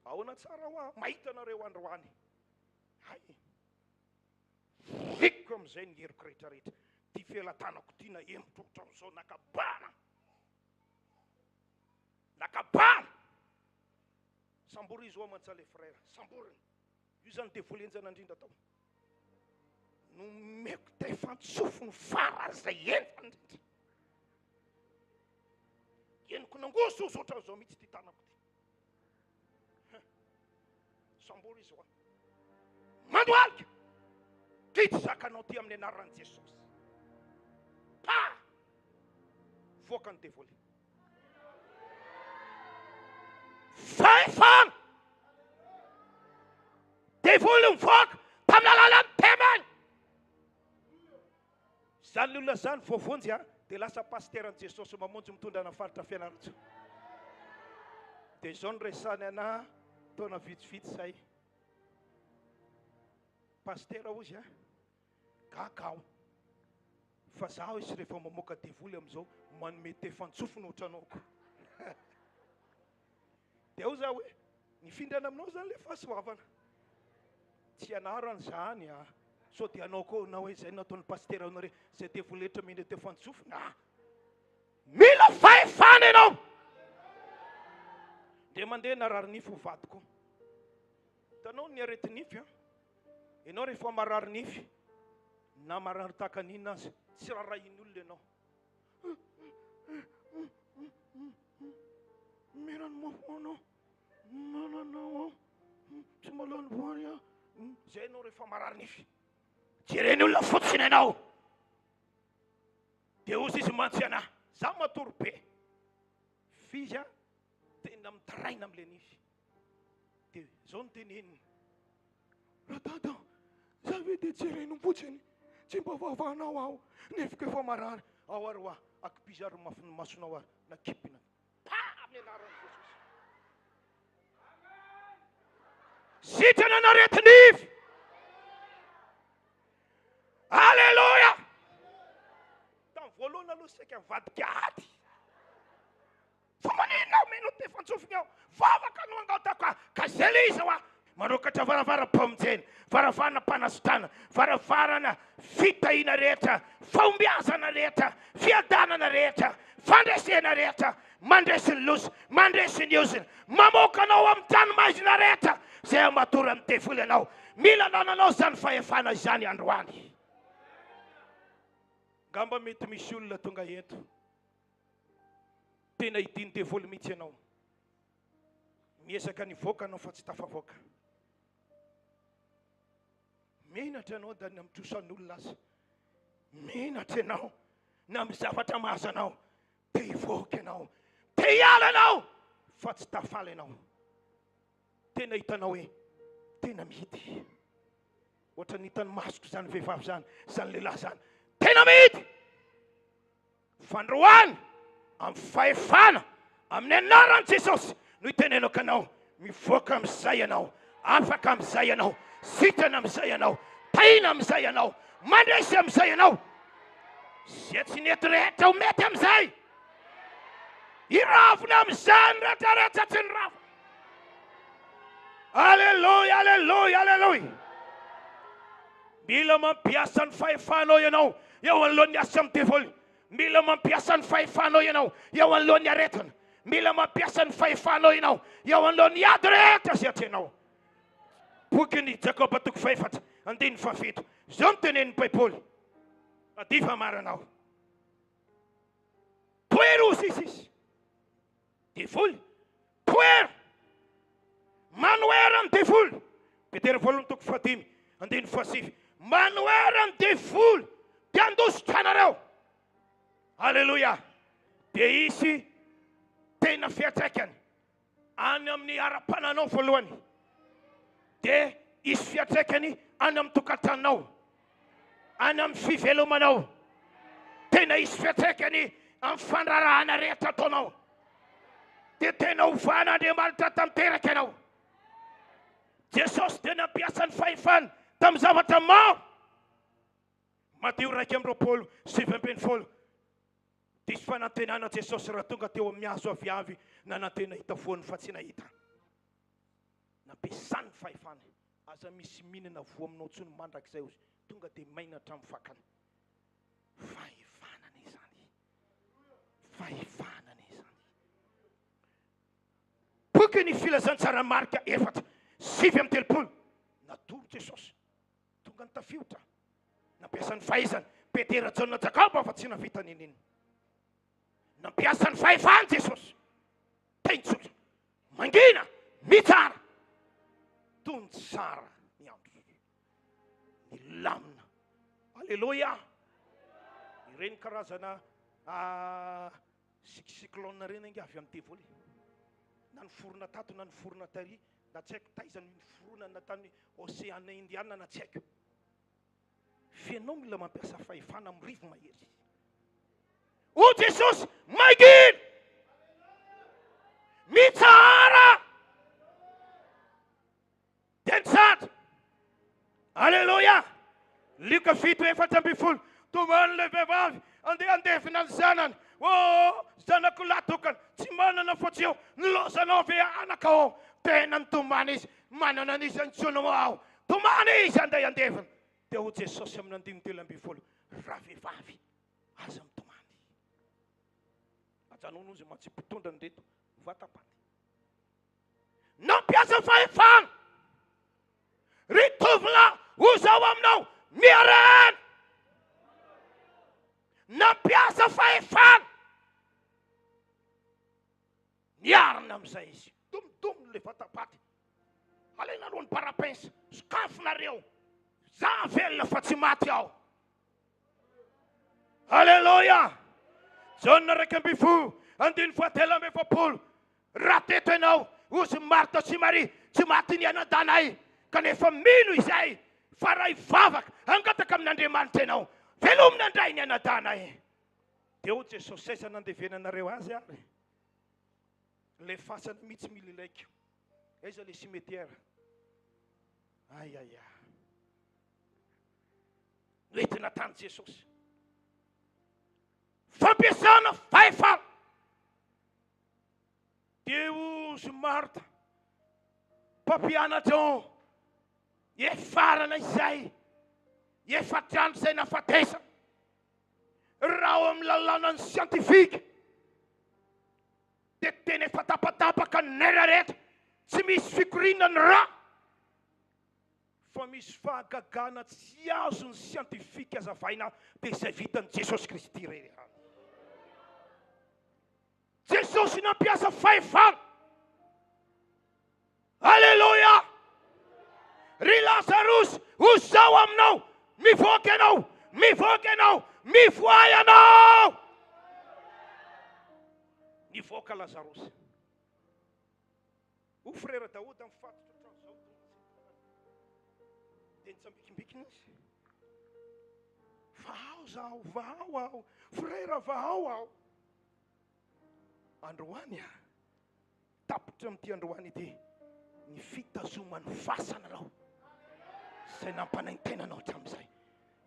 Ahoana tsara hoa, mahita anareo androany. Hay. Voriko amin'izay ny heriko rehetra rehetra. Ty felatanako ty nahemotro ohatran'izao nakabana. Nakabana. Sambory izy hoa mantsy le frère. Samboriny. Io zany devoly henjana indrindra tao. Nomeko tefan-tsofiny faran'izay henjana indrindra. Henoko nangozohozo ohatran'izao mihitsy ity tanako ity. Sambory izy hoa. Mandohalika. Ty tsy zakanao ty amin'ny anaran'i Jesosy. Pa! Voaka ny devoly. Fahefana! Devoly mivoaka tamin'ny alalan'ny temely. Izany olona izany voavonjy a, dia lasa pasiteran'i Jesosy mamonjy mitondra ana faritra Fianarantsoa. Dia izao no resahany anà taona vitsivitsy izay. Pasitera hozy a, gaga aho fa zaho izy rehefa mamoaka devoly amin'izao manome tefan-tsofina ohatranao ko. Dia hoy za hoe, nifindrana aminao zany le fahasoavana. Tsy ianarana izany a. Sao dia anao koa na hoe izay nataon'ny pasitera anao re, izay devoly rehetra mendrika teo fantsofina a. Mila fahefana ianao. Ndre mandeha narary nify ho vadiko. Hitanao ny areti-nify a. Ianao rehefa marary nify na marary tahaka ny inona aza, tsy rarahian'ny olona ianao. Mira ny mafoana manana tsy malany voany aho. Zay ianao rehefa marary nify. Jereny olona fotsiny ianao. Dia hozy izy mantsy anah, za matory be. F'izy a, tena mitaraina amin'ilay nify. Dia zao no teneniny. Radada, za ve dia jereno fotsiny, tsy mba vavanao aho, nefiko efa marary. Ao ary hoa, akipiza ary mafy ny masonao ary, nakipina. Pa! Amin'ny anaran'i Jesosy. Sitrana ny aretin'ivy. Aleloia! Tamin'ny voalohany aloha saika nivadika ady. Fa maninona aho mino tefan-tsofiny aho? Vavaka no angatako ahy, ka izay ilay izy hoa. Manokatra varavaram-pamonjena, varavarana-panasitrana, varavarana fitahiana rehetra, fahombiazana rehetra, fiadanana rehetra, fandresena rehetra, mandresy ny loza, mandresy ny ozona, mamoaka anao amin'ny tranomaizina rehetra izay amatoran'ny devoly anao. Mila anananao izany fahefana izany androany. Angamba mety misy olona tonga eto. Tena hidin'ny devoly mihitsy ianao. Miezaka nivoaka anao fa tsy tafavoaka. Menatra ianao da ny amin'ny trosan'olona aza. Menatra ianao na amin'ny zavatra mahazo anao. Te hivoaka ianao. Te hiala ianao fa tsy tafala ianao. Tena hitanao hoe tena mihidy. Ohatran'ny hitan'ny masoko izany vehivavy izany, izany lehilahy izany. Tena mihidy! Fandroany amin'ny fahefana amin'ny anaran'i Jesosy no itenenako anao, mivoaka amin'izay ianao, afaka amin'izay ianao, sitrana amin'izay ianao, tahina amin'izay ianao, mandresy amin'izay ianao. Izay tsy nety rehetra ho mety amin'izay. Hiravona amin'izany rehetra rehetra tsy niravona. Aleloia, aleloia, aleloia. Mila mampiasa ny fahefanao ianao eo anoloan'ny asan'ny devoly. Mila mampiasa ny fahefanao ianao eo anoloan'ny aretina. Mila mampiasa ny fahefanao ianao eo anoloan'ny ady rehetra izay atrehinao. Bokin'i Jakoba toko fahefatra andininy fahafito. Izao no tenenin'ny Baiboly. Tadidio fa marina aho. Toero sisa izy. Devoly. Tohero! Manohera ny devoly. Petera voalohany toko fahadimy, andininy fahasivy. Manohera ny devoly dia handositra anareo. Aleloia! Dia hisy tena fiantraikany any amin'ny ara-pananao voalohany. Dia hisy fiantraikany any amin'ny tokantranonao, any amin'ny fivelomanao. Tena hisy fiantraikany amin'ny fandraharahana rehetra ataonao. Dia tena hovan'Andriamanitra tanteraka ianao. Jesosy dia nampiasa ny fahefany tamin'ny zavatra maro. Matio 21, 19. Diso fanantenana Jesosy raha tonga teo amin'ny hazo aviavy nanantena hita voany fa tsy nahita. Nampiasany ny fahefany. Aza misy mihinana voa aminao intsony mandrakizay ozy. Tonga dia maina hatramin'ny fakany. Fahefana anie izany. Fahefana anie izany. Boky ny filazantsaran'i Marka 4, 39. Natoro Jesosy. Tonga ny tafiotra. Nampiasa ny fahaizany. Petera, Jaona, Jakoba fa tsy nahavita n'inon'inona. Nampiasa ny fahefany Jesosy. Teny tsotra. Mangina, mitsara. Tony tsara ny andro. Nilamina. Aleloia. Ireny karazana ah, cyclone ireny ange avy amin'ny devoly. Na niforona tato na niforona tary, na tsy haiko taiza no niforonany na tany Oseana Indiana na tsy haiko. F'ianao mila mampiasa fahefana amin'ny rivo-mahery. O Jesosy, mangina! Mitsahara! Dia nitsahatra. Aleloia! Lioka 7, 14. Tomany ilay vehivavy, andeha handevina ny zanany. Oh, zanako lahy tokana, tsy manana fa tsy eo. Nilaozanao ve anaka ô? Tena nitomany izy, manana an'iza intsony moa aho? Tomany izy andeha handevina. Dia hoy Jesosy amin'ny andininy 13, Ravehivavy, aza mitomany. Ajanòny hozy mantsy mpitondra an'ireto vatapaty. Nampiasa fahefana. Ry tovolahy, ho izao aminao, miarahana. Nampiasa fahefana. Niarina amin'izay izy. Domodomony ilay vatapaty. Alaina aloha ny parapince. Sokafinareo. Za velona fa tsy maty aho. Aleloia! Jaona 11, andininy fahatelo amby efapolo. Raha teto ianao, hozy Marta sy Maria, tsy maty ny anadahinay, kanefa mino izay fa raha hivavaka, hangataka amin'Andriamanitra ianao, velomina indray ny anadahinay. Dia hoy Jesosy, aiza nandevenanareo azy ary? Ilay fasana mihitsy mila ilaiko. Aiza ilay cimetière? Ay ay ay. Noentina tany Jesosy. Fampiasana fahefana. Dia hozy Marta, mpampianatra ô, efarana izay, efatra andro izay nafatesana. Raha ao amin'ny lalànan'ny siantifika, dia tena efa tapatapaka ny nerf rehetra, tsy misy fikoriana ny ra. Fa misy fahagagana tsy azon'ny siantifika azavaina dia izay vitan'i Jesosy Kristy irery ihany. Jesosy nampiasa fahefana. Aleloia! Ry Lazarosy, ho izao aminao, mivoaka ianao, mivoaka ianao, mivoaha ianao! Nivoaka Lazarosy. O frera Daoda mifatotra ohatran'izao tonga tsy entina Dia nitsambikimbikina izy. Vahao zaho, vahao aho, frera vahao aho. Androany ah, tapitra amin'ity androany ity ny fitazoman'ny fasana anao izay nampanaintaina anao hatramin'izay,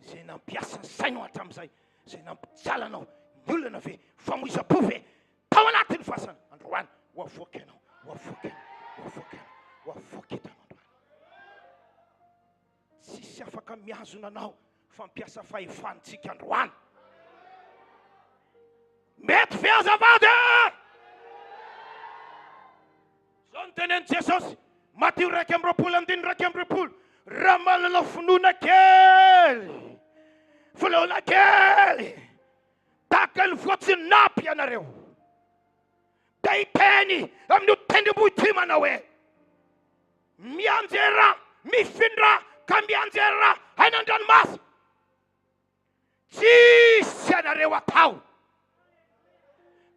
izay nampiasa ny sainao hatramin'izay, izay nampijaly anao, ny olana ve, famoizam-po ve, Tao anatin'ny fasana androany, ho avoaka ianao, ho avoaka ianao, ho avoaka ianao, ho avoaka eto ianao androany. Tsisy afaka mihazona anao fa mpiasa fahefantsika androany. Mety ve azafady e? Zao no tenenin'i Jesosy, Matio 21 andininy 21, raha manana finoana kely, finoana kely, Tahaka ny voatsinapy ianareo, dia hiteny amin'io tendrombohitra io manao hoe, Mianjerà, mifindrà ka mianjerà any an-dranomasina. Tsisy anareo atao,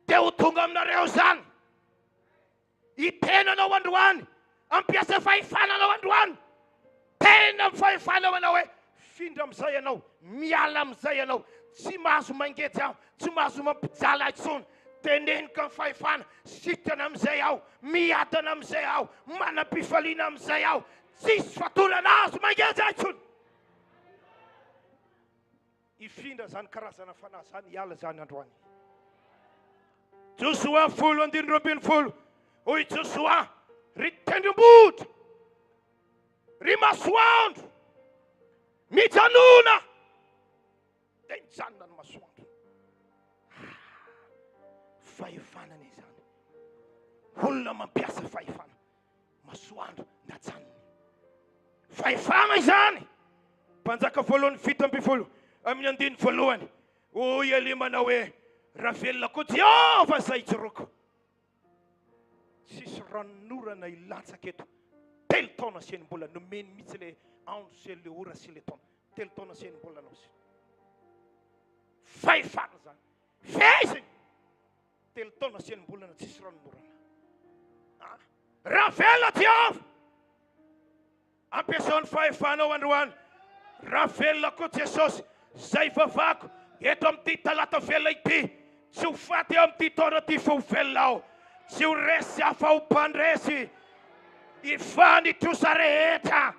dia ho tonga aminareo izany. Hiteny anao androany, hampiasa fahefana anao androany. Tena amin'ny fahefana ao anao hoe findra amin'izay ianao, miala amin'izay ianao, tsy mahazo mangeja aho, tsy mahazo mampijaly ahy intsony. Teneniko amin'ny fahefana, sitrana amin'izay aho, miadana amin'izay aho, manam-pifaliana amin'izay aho, tsisy fatorana azo mangeja ahy intsony. Hifindra izany karazana fanahy izany hiala izany androany. Josoa 10 andininy 12, hoy Josoa, ry tendrombohitra, ry masoandro, mijanona! Dia nijanona ny masoandro. Ah, fahefana anie izany. Olona mampiasa fahefana. Masoandro najanony. Fahefana izany! Mpanjaka voalohany 17 amin'ny andininy voalohany. Hoy Elia manao hoe, Raha velona koa Jehovah izay ijoroako. Tsisy ranonorana hilatsaka eto. Telo taona sy enim-bolana. Nomeny mihitsy ilay andro sy ilay ora sy ilay taona. Telo taona sy enim-bolana ozy. Fahefana izany. Feheziny! Telo taona sy enim-bolana tsisy ranonorana. Ah. Raha velona Jehovah, ampiasao ny fahefanao androany. Raha velona koa Jesosy, izay ivavahako eto amin'ity talata velona ity, tsy ho faty eo amin'ity taona ity fa ho velona aho. Tsy ho resy aho fa ho mpandresy. Hifaha ny trosa rehetra.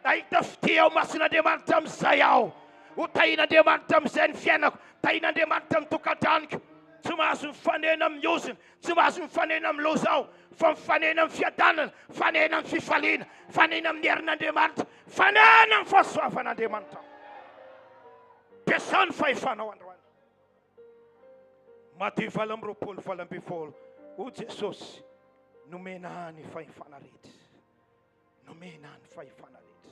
Hahita fitia ao mason'Andriamanitra amin'izay aho. Ho tahin'Andriamanitra amin'izay ny fiainako. Tahin'Andriamanitra ny tokantranoko. Tsy mahazo mifanena amin'ny ozona, tsy mahazo mifanena amin'ny loza aho, fa mifanena amin'ny fiadanana, mifanena amin'ny fifaliana, mifanena amin'ny herin'Andriamanitra, mifanena amin'ny fahasoavan'Andriamanitra aho. Ampiasao ny fahefanao androany. Matio 28 18, Hoy Jesosy, nomena ahy ny fahefana rehetra. Nomena ahy ny fahefana rehetra.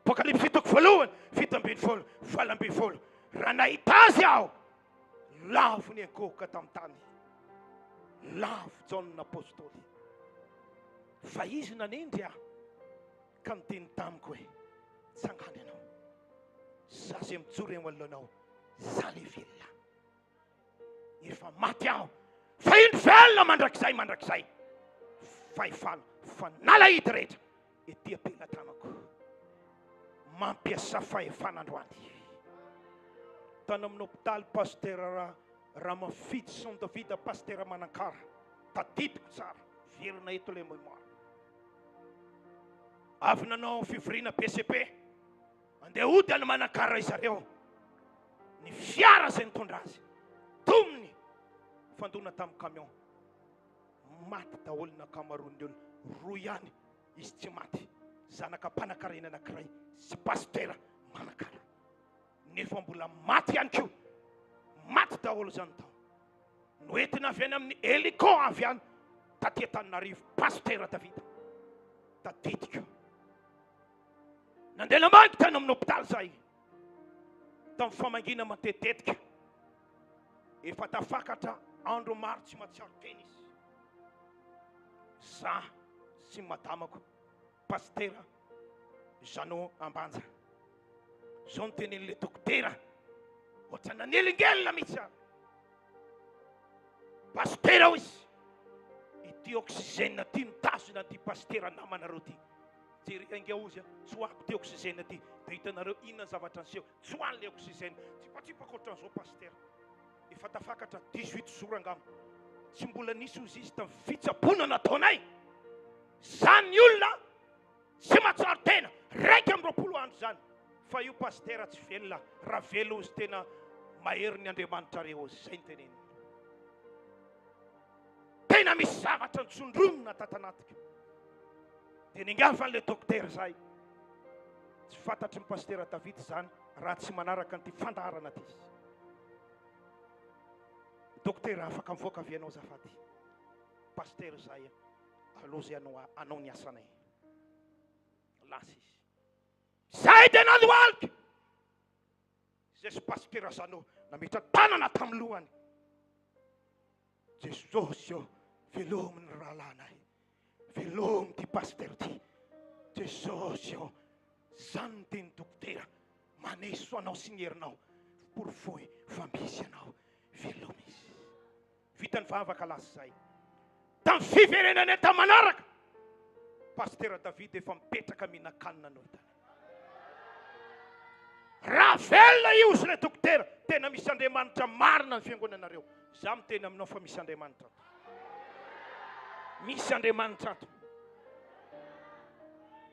Apokalypsy toko voalohany, 17, 18. Raha nahita azy aho, lavo ny ankohoka tamin'ny tany. Lavo Jaona Apostoly. Fa izy nanendry ahy ka niteny tamiko hoe, Tsangano ianao. Za izay mijoro eo anoloanao, za le velona. Efa maty aho, fa indro velona mandrakizay mandrakizay. Fahefana, fanalahidy rehetra ety am-pelatanako. Mampiasa fahefana androany. Tany amin'ny hopitaly Pasteur Ramafidy Son David, Pasteur Manankara. Tadidiko tsara, velona eto ilay mémoire. Avy nanao fivoriana PCP. Andeha hody any Manakara izareo. Ny fiara izay nitondra azy, dominy fandona tamin'ny camion. Maty daholo ny ankamaroan'ny olona. Roa ihany izy tsy maty. Zanaka mpanankarena anankiray sy pasitera Manakara. Nefa mbola maty ihany koa. Maty daholo izany tao. Noentina avy any amin'ny hélico avy any taty Antananarivo, pasitera Davida. Tadidiko. Nandeha namangy tany amin'ny hopitaly izahay, tamin'ny famangiana matetitetika. Efa tafakatra andro maro tsy mahatsiaro tena izy. Za sy ny madamako, Pasitera Jeannot Ambanja. Zao no tenenin'ilay dokotera, ohatran'ny nanelingelina mihitsy aho. Pasitera hoy izy, ity oxygène ity mitazona an'ity pasitera namanareo ity. Jereo ainga hozy a, tsoahako ity oxygène ity, dia hitanareo inona ny zavatra niseho. Tsoahany ilay oxygène, tsipatsipaka ohatran'izao pasitera. Efa tafakatra 18 jours angamba. Tsy mbola nisy hozy izy tamin'ny fitsaboana nataonay. Izany ny olona tsy mahatsiaro tena, 21 andro izany. Fa io pasitera tsy velona, raha velona hozy tena mahery ny Andriamanitrareo hozy. Izay no teneniny. Tena misy zavatra nitsondronina tato anatiko. Dia ningava an'ilay dokotera izahay. Tsy fantatry ny pasitera David izany raha tsy manaraka an'ity fandaharana ity izy. Dokotera afaka mivoaka avy ianao azafady. Pasitera izahay aloha izay hanao hanao ny asanay. Lasa izy. Izahay dia nandohalika. Izay sy pasitera Jeannot nametra-tanana tamin'ny lohany. Jesosy ô, velomy ny rahalahinay. Velomy ity pasitera ity. Jesosy ô, zany ny teny dokotera. Maneso anao sy ny herinao. Porofoy fa misy anao. Velomy izy. Vita ny vavaka lasa izay. Tamin'ny fiverenana eto manaraka, Pasitera David efa mipetraka mihinan-kanina no hitany. Raha velona io izy ilay dokotera, tena misy Andriamanitra marina ny fiangonanareo. Za miteny aminao fa misy Andriamanitra ato. Misy Andriamanitra ato.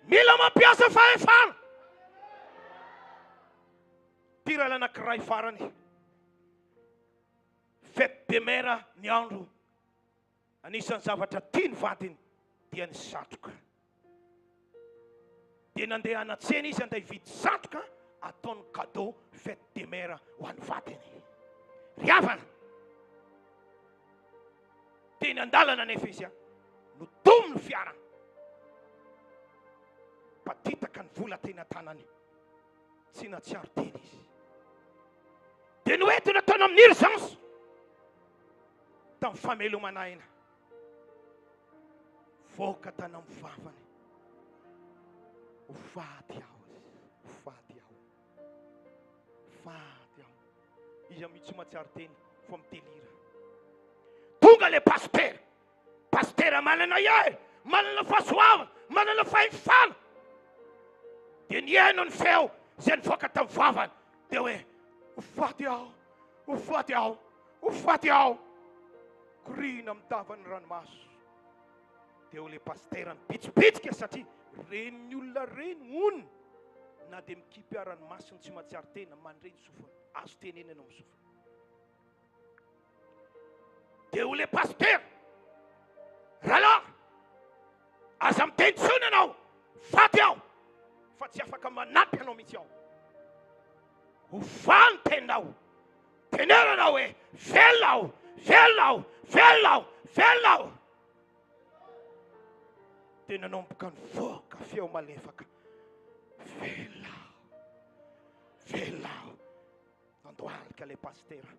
Mila mampiasa fahefana. Ty rahalahy anankiray farany. Fête des mères ny andro. Anisan'ny zavatra tiany vadiny dia ny satroka. Dia nandeha hanatsena izy handeha hividy satroka ataony cadeau fête des mères ho an'ny vadiny. Ry havana, teny an-dalana anefa izy nodomy ny fiara. Patitaka ny vola teny an-tanany. Tsy nahatsiaro tena izy. Dia noentina tany amin'ny urgence tamin'ny famelomana aina. Voaka tany amin'ny vavany. Ho faty aho izy. Ho faty aho. Faty aho. Izy amin'io tsy mahatsiaro tena fa midelira. Tonga le pasitera. Pasitera manana hery, manana fahasoavana, manana fahefana. Dia nihaino ny feo izay nivoaka tamin'ny vavany. Dia hoe, ho faty aho, ho faty aho, ho faty aho. Korihina amin'ny tavany ny ranomaso. Dia hoy ilay pasitera nibitsibitsika satria ren'ny olona reny hono na dia mikipy ara ny masony tsy mahatsiaro tena, mandre ny sofiny, azo tenenina amin'ny sofiny. Dia hoy ilay pasitera, Rahalahy, aza miteny intsony ianao, faty aho, fa tsy afaka manampy anao mihitsy aho. Ovà ny teninao, teneno ianao hoe, velona aho, velona aho, velona aho, velona aho. Dia nanomboka nivoaka feo malefaka, velona aho, velona aho. Nandohalika ilay pasitera,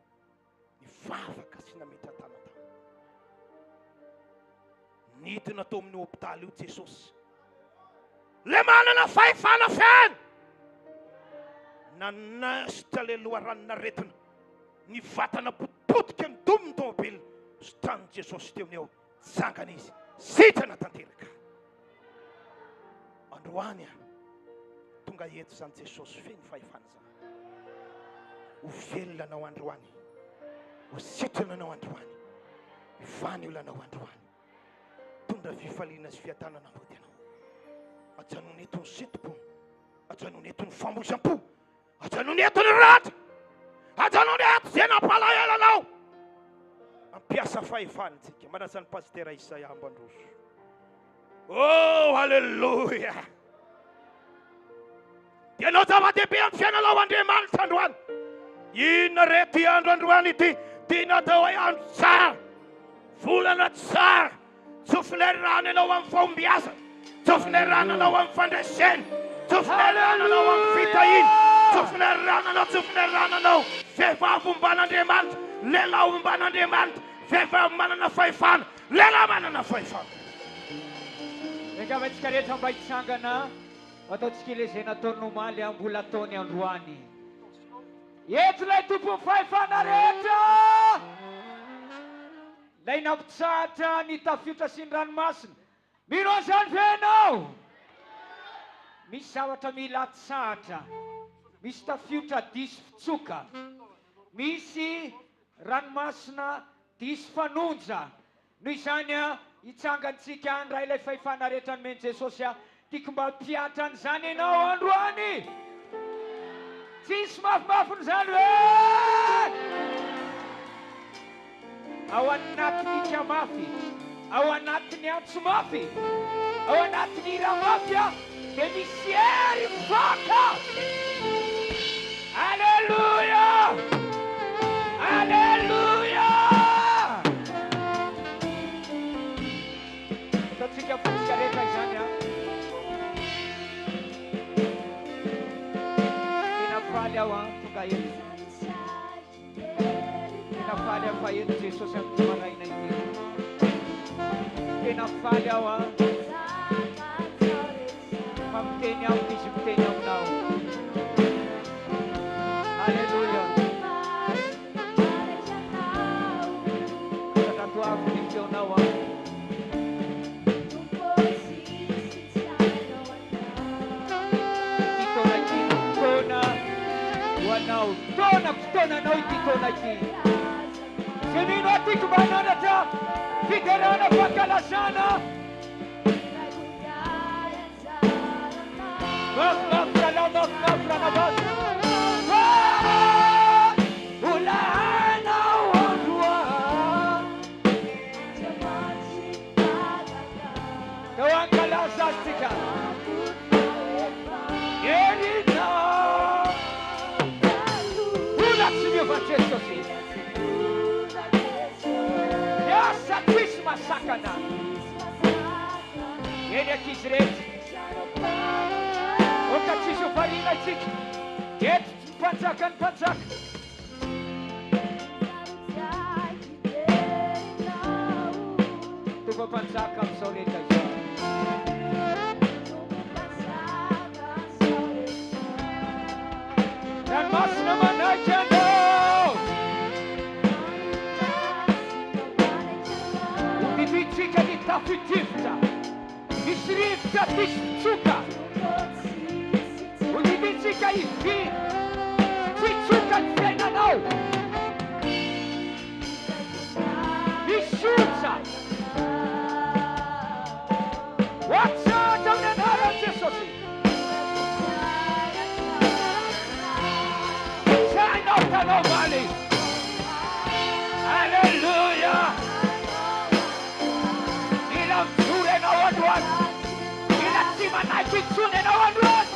nivavaka sy nametra-tanana taminy. Nidina tao amin'ny hopitaly io Jesosy. Ilay manana fahefana feno. Nanasitra ilay loharanon'aretina. Ny vatana potipotika nidomin'ny tomobile. Sitran'i Jesosy teo eo. Tsangana izy. Sitrana tanteraka. Androany a. Tonga eto izany Jesosy feno fahefana izany. Ho velona anao androany. Ho sitrana anao androany. Hivaha ny olanao androany. Tondra fifaliana sy fiadanana mody anao. Ajanony eto ny sento-po. Ajanony eto ny famoizam-po. Ajanony eto ny ratra. Ajanony eto izay nampalahelo anao. Ampiasa fahefana isika. Manasa ny Pasitera Isaia Ambandroso. Oh, haleloia. Dia hanao zava-dehibe amin'ny fiainanao Andriamanitra androany. Inona re ity andro androany ity? Tiana atao hoe andro tsara, volana tsara. Tsofina rano ianao amin'ny fahombiazana. Tsofina rano anao amin'ny fandresena. Tsofina rano anao amin'ny fitahiana. Tsofina rano anao, tsofina rano anao. Vehivavy omban'Andriamanitra, lehilahy omban'Andriamanitra, vehivavy manana fahefana, lehilahy manana fahefana. Miangavy antsika rehetra mba hitsangana ho ataontsika ilay izay nataony omaly mbola ataony androany. Eto ilay Tompon'ny fahefana rehetra! Ilay nampitsahatra ny tafiotra sy ny ranomasina. Mino an'izany ve ianao? Misy zavatra mila atsahatra. Misy tafiotra diso fitsoka. Misy ranomasina diso fanonja. Noho izany, hitsangantsika handray ilay fahefana rehetra nomen'i Jesosy. Tiako mba hampihatra an'izany ianao androany. Tsy hisy mafimafin'izany hoe ao anatin'ny hika mafy, ao anatin'ny antso mafy, ao anatin'ny hira mafy dia misy hery mivoaka. Aleloia! Aleloia! Ataontsika am-pontsika rehetra izany an! Tena faly aho an, tonga eto. Tena faly aho fa eto Jesosy amin'ity maraina ity. Tena faly aho an, fa miteny amiko Izy miteny aminao. Aleloia. Sandrato avo ny feonao an. Ity taona ity no fotoana ho anao. Taona fotoananao ity taona ity. Izay mino ahy tiako mba hananatra fiderana fankalazana. Mafy mafy rahalahy mafy mafy ranabavy. Fa mbola hanao androany. Teo hankalaza azy tsika. Herinao. Mbola tsy miova Jesosy. Miasa tsisy masakana. Eny ankizy rehetra. Aoka tsy hisy ho variana isika. Eto ny mpanjakan'ny mpanjaka. Tompo mpanjaka amin'izao rehetra izao. Ranomasina manaiky anao. Hodidintsika ny tafio-drivotra. Misy rivotra diso mitsoka. Hodidintsika ivy tsy hitsoka ny fiainanao. Misy onja. Ho atsahatra amin'ny anaran'i Jesosy. Tsy hainao tanao omaly. Aleloia. Mila mijoro ianao androany. Mila tsy manaiky intsony ianao androany.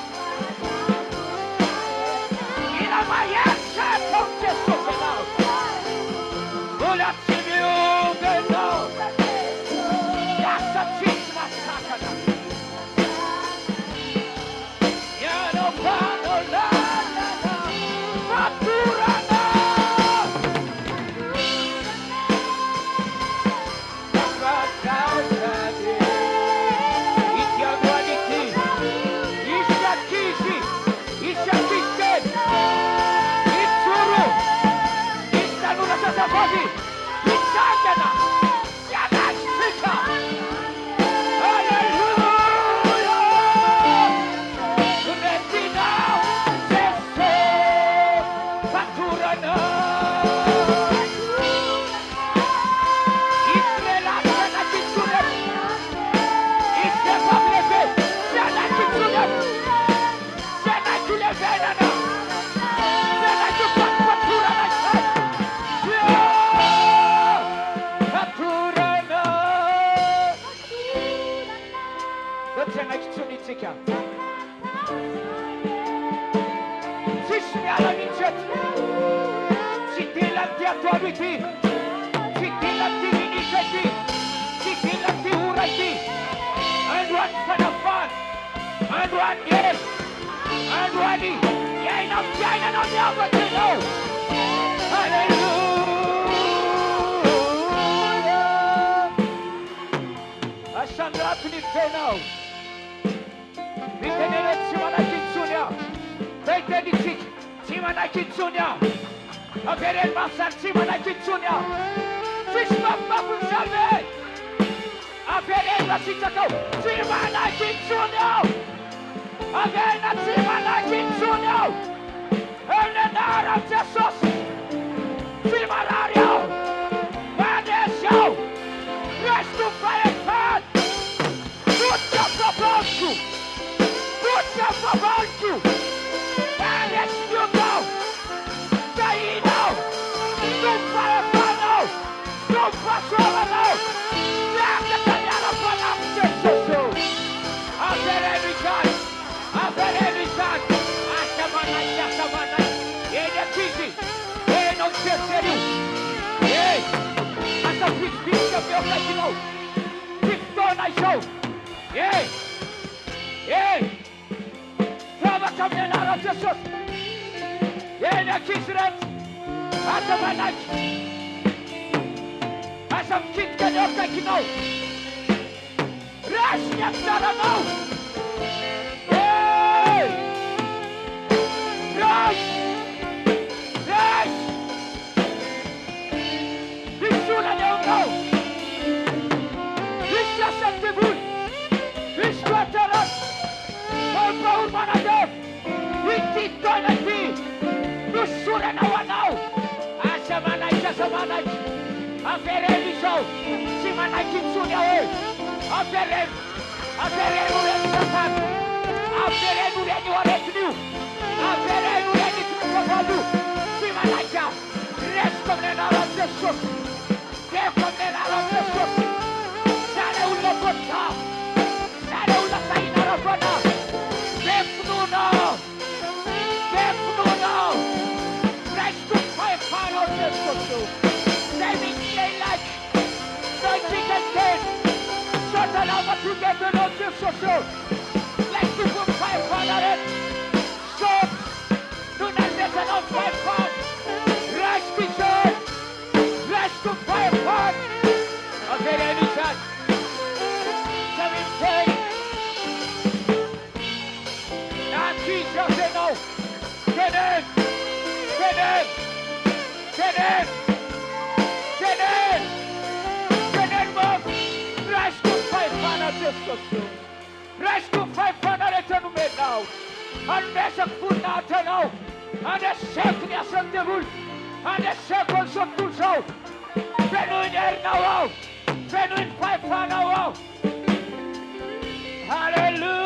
Mila mahery sarotra amin'i Jesosy ianao. Mbola tsy miova ianao. Lasa tsisy mahasakana. Ianao mpanao lalana fatorana. Ity androany ity, hisy ankizy, hisy ankizy kely hijoro, hisy tanora zazavavy hitsangana sy hanaisotra. Aleloia! Nomentinao Jeso fatorana. Hisy lehilahy tsy hanaiky intsony eto. Hisy vehivavy lehibe tsy hanaiky intsony eto. Tsy hanaiky ho levenana. Tsy hanaiky ho fatifatorana izay. Fatorana. Ndao tsy hanaiky intsony isika. Tsisy miala mihitsy eto. Tsy dila ity atoandro ity. Tsy dila ity minitra ity. Tsy dila ity ora ity. Androany fanafahana. Androany hery. Androany hiaina fiainana miavaka ianao. Alléluia. Asandrato ny fenao. Mitenena hoe tsy manaiky intsony aho. Dia hiteny isika, tsy manaiky intsony aho. Avereno mafy izany, tsy manaiky intsony aho. Tsisy mafimafy izany ve? Avereno raha sitrakao, tsy manaiky intsony aho. Averina, tsy manaiky intsony aho. Amin'ny anaran'i Jesosy, tsy marary aho. Mandresy aho. Raiso ny fahefana. Potika ny fahavaloko. Potika ny fahavaloko. Mandresy ny ota aho. Tahiana aho. Tompo fahefana aho. Tompo fahasoavana aho. Miakatra ny ara-panahy Jesosy ô. Avereno izany. Avereno izany. Asa manaiky, asa manaiky. Eny ankizy. Enao mieritreritra io. Eny. Asa vitsivitsy avy eo akaikinao. Tsy fotoana izao. Eny. Eny. Vavaka amin'ny anaran'i Jesosy. Eny ankizy rehetra. Aza manaiky. Aza mikitika ny eo akaikinao. Resy ny anjaranao. Hey! Resy! Resy! Misy olana eo aminao. Misy asan'ny devoly. Misy toetra ratsy. Mampahory manandevo. Ity taona ity nosorana ho anao. Aza manaiky, aza manaiky. Avereno izao. Tsy manaiky intsony aho e. Avereno. Avereno ireny Satana. Avereno ireny io aretina io. Avereno ireny itonofavalio. Tsy manaiky aho. Resiko amin'ny anaran'i Jesosy. Beko amin'ny anaran'i Jesosy. Za ilay olona voatahy. Za ilay olona tahiana ara-panahy. Be finoana aho. Be finoana aho. Raisiko ny fahefanao Jesosy o. Zay mihitsy ilay ilaiko. Saintsika ny teny. Misaotra anao fa tonga eto ianao Jesosy o. Ilay tompon'ny fahefana rehetra. Misaotra noho nanomezanao ny fahefana. Raisiko izany. Raisiko ny fahefana. Avereno izany. Samy miteny. Na ankizy aza ianao. Teneno. Teneno. Teneno. Teneno. Teneno mafy. Raisiko ny fahefana Jesosy o. Raisiko ny fahefana rehetra nomenao. Hanomezako voninahitra Anao. Handreseko ny asan'ny devoly. Handreseko an'izao tontolo izao. Fenoy ny herinao aho. Fenoy ny fahefanao aho. Haleloia.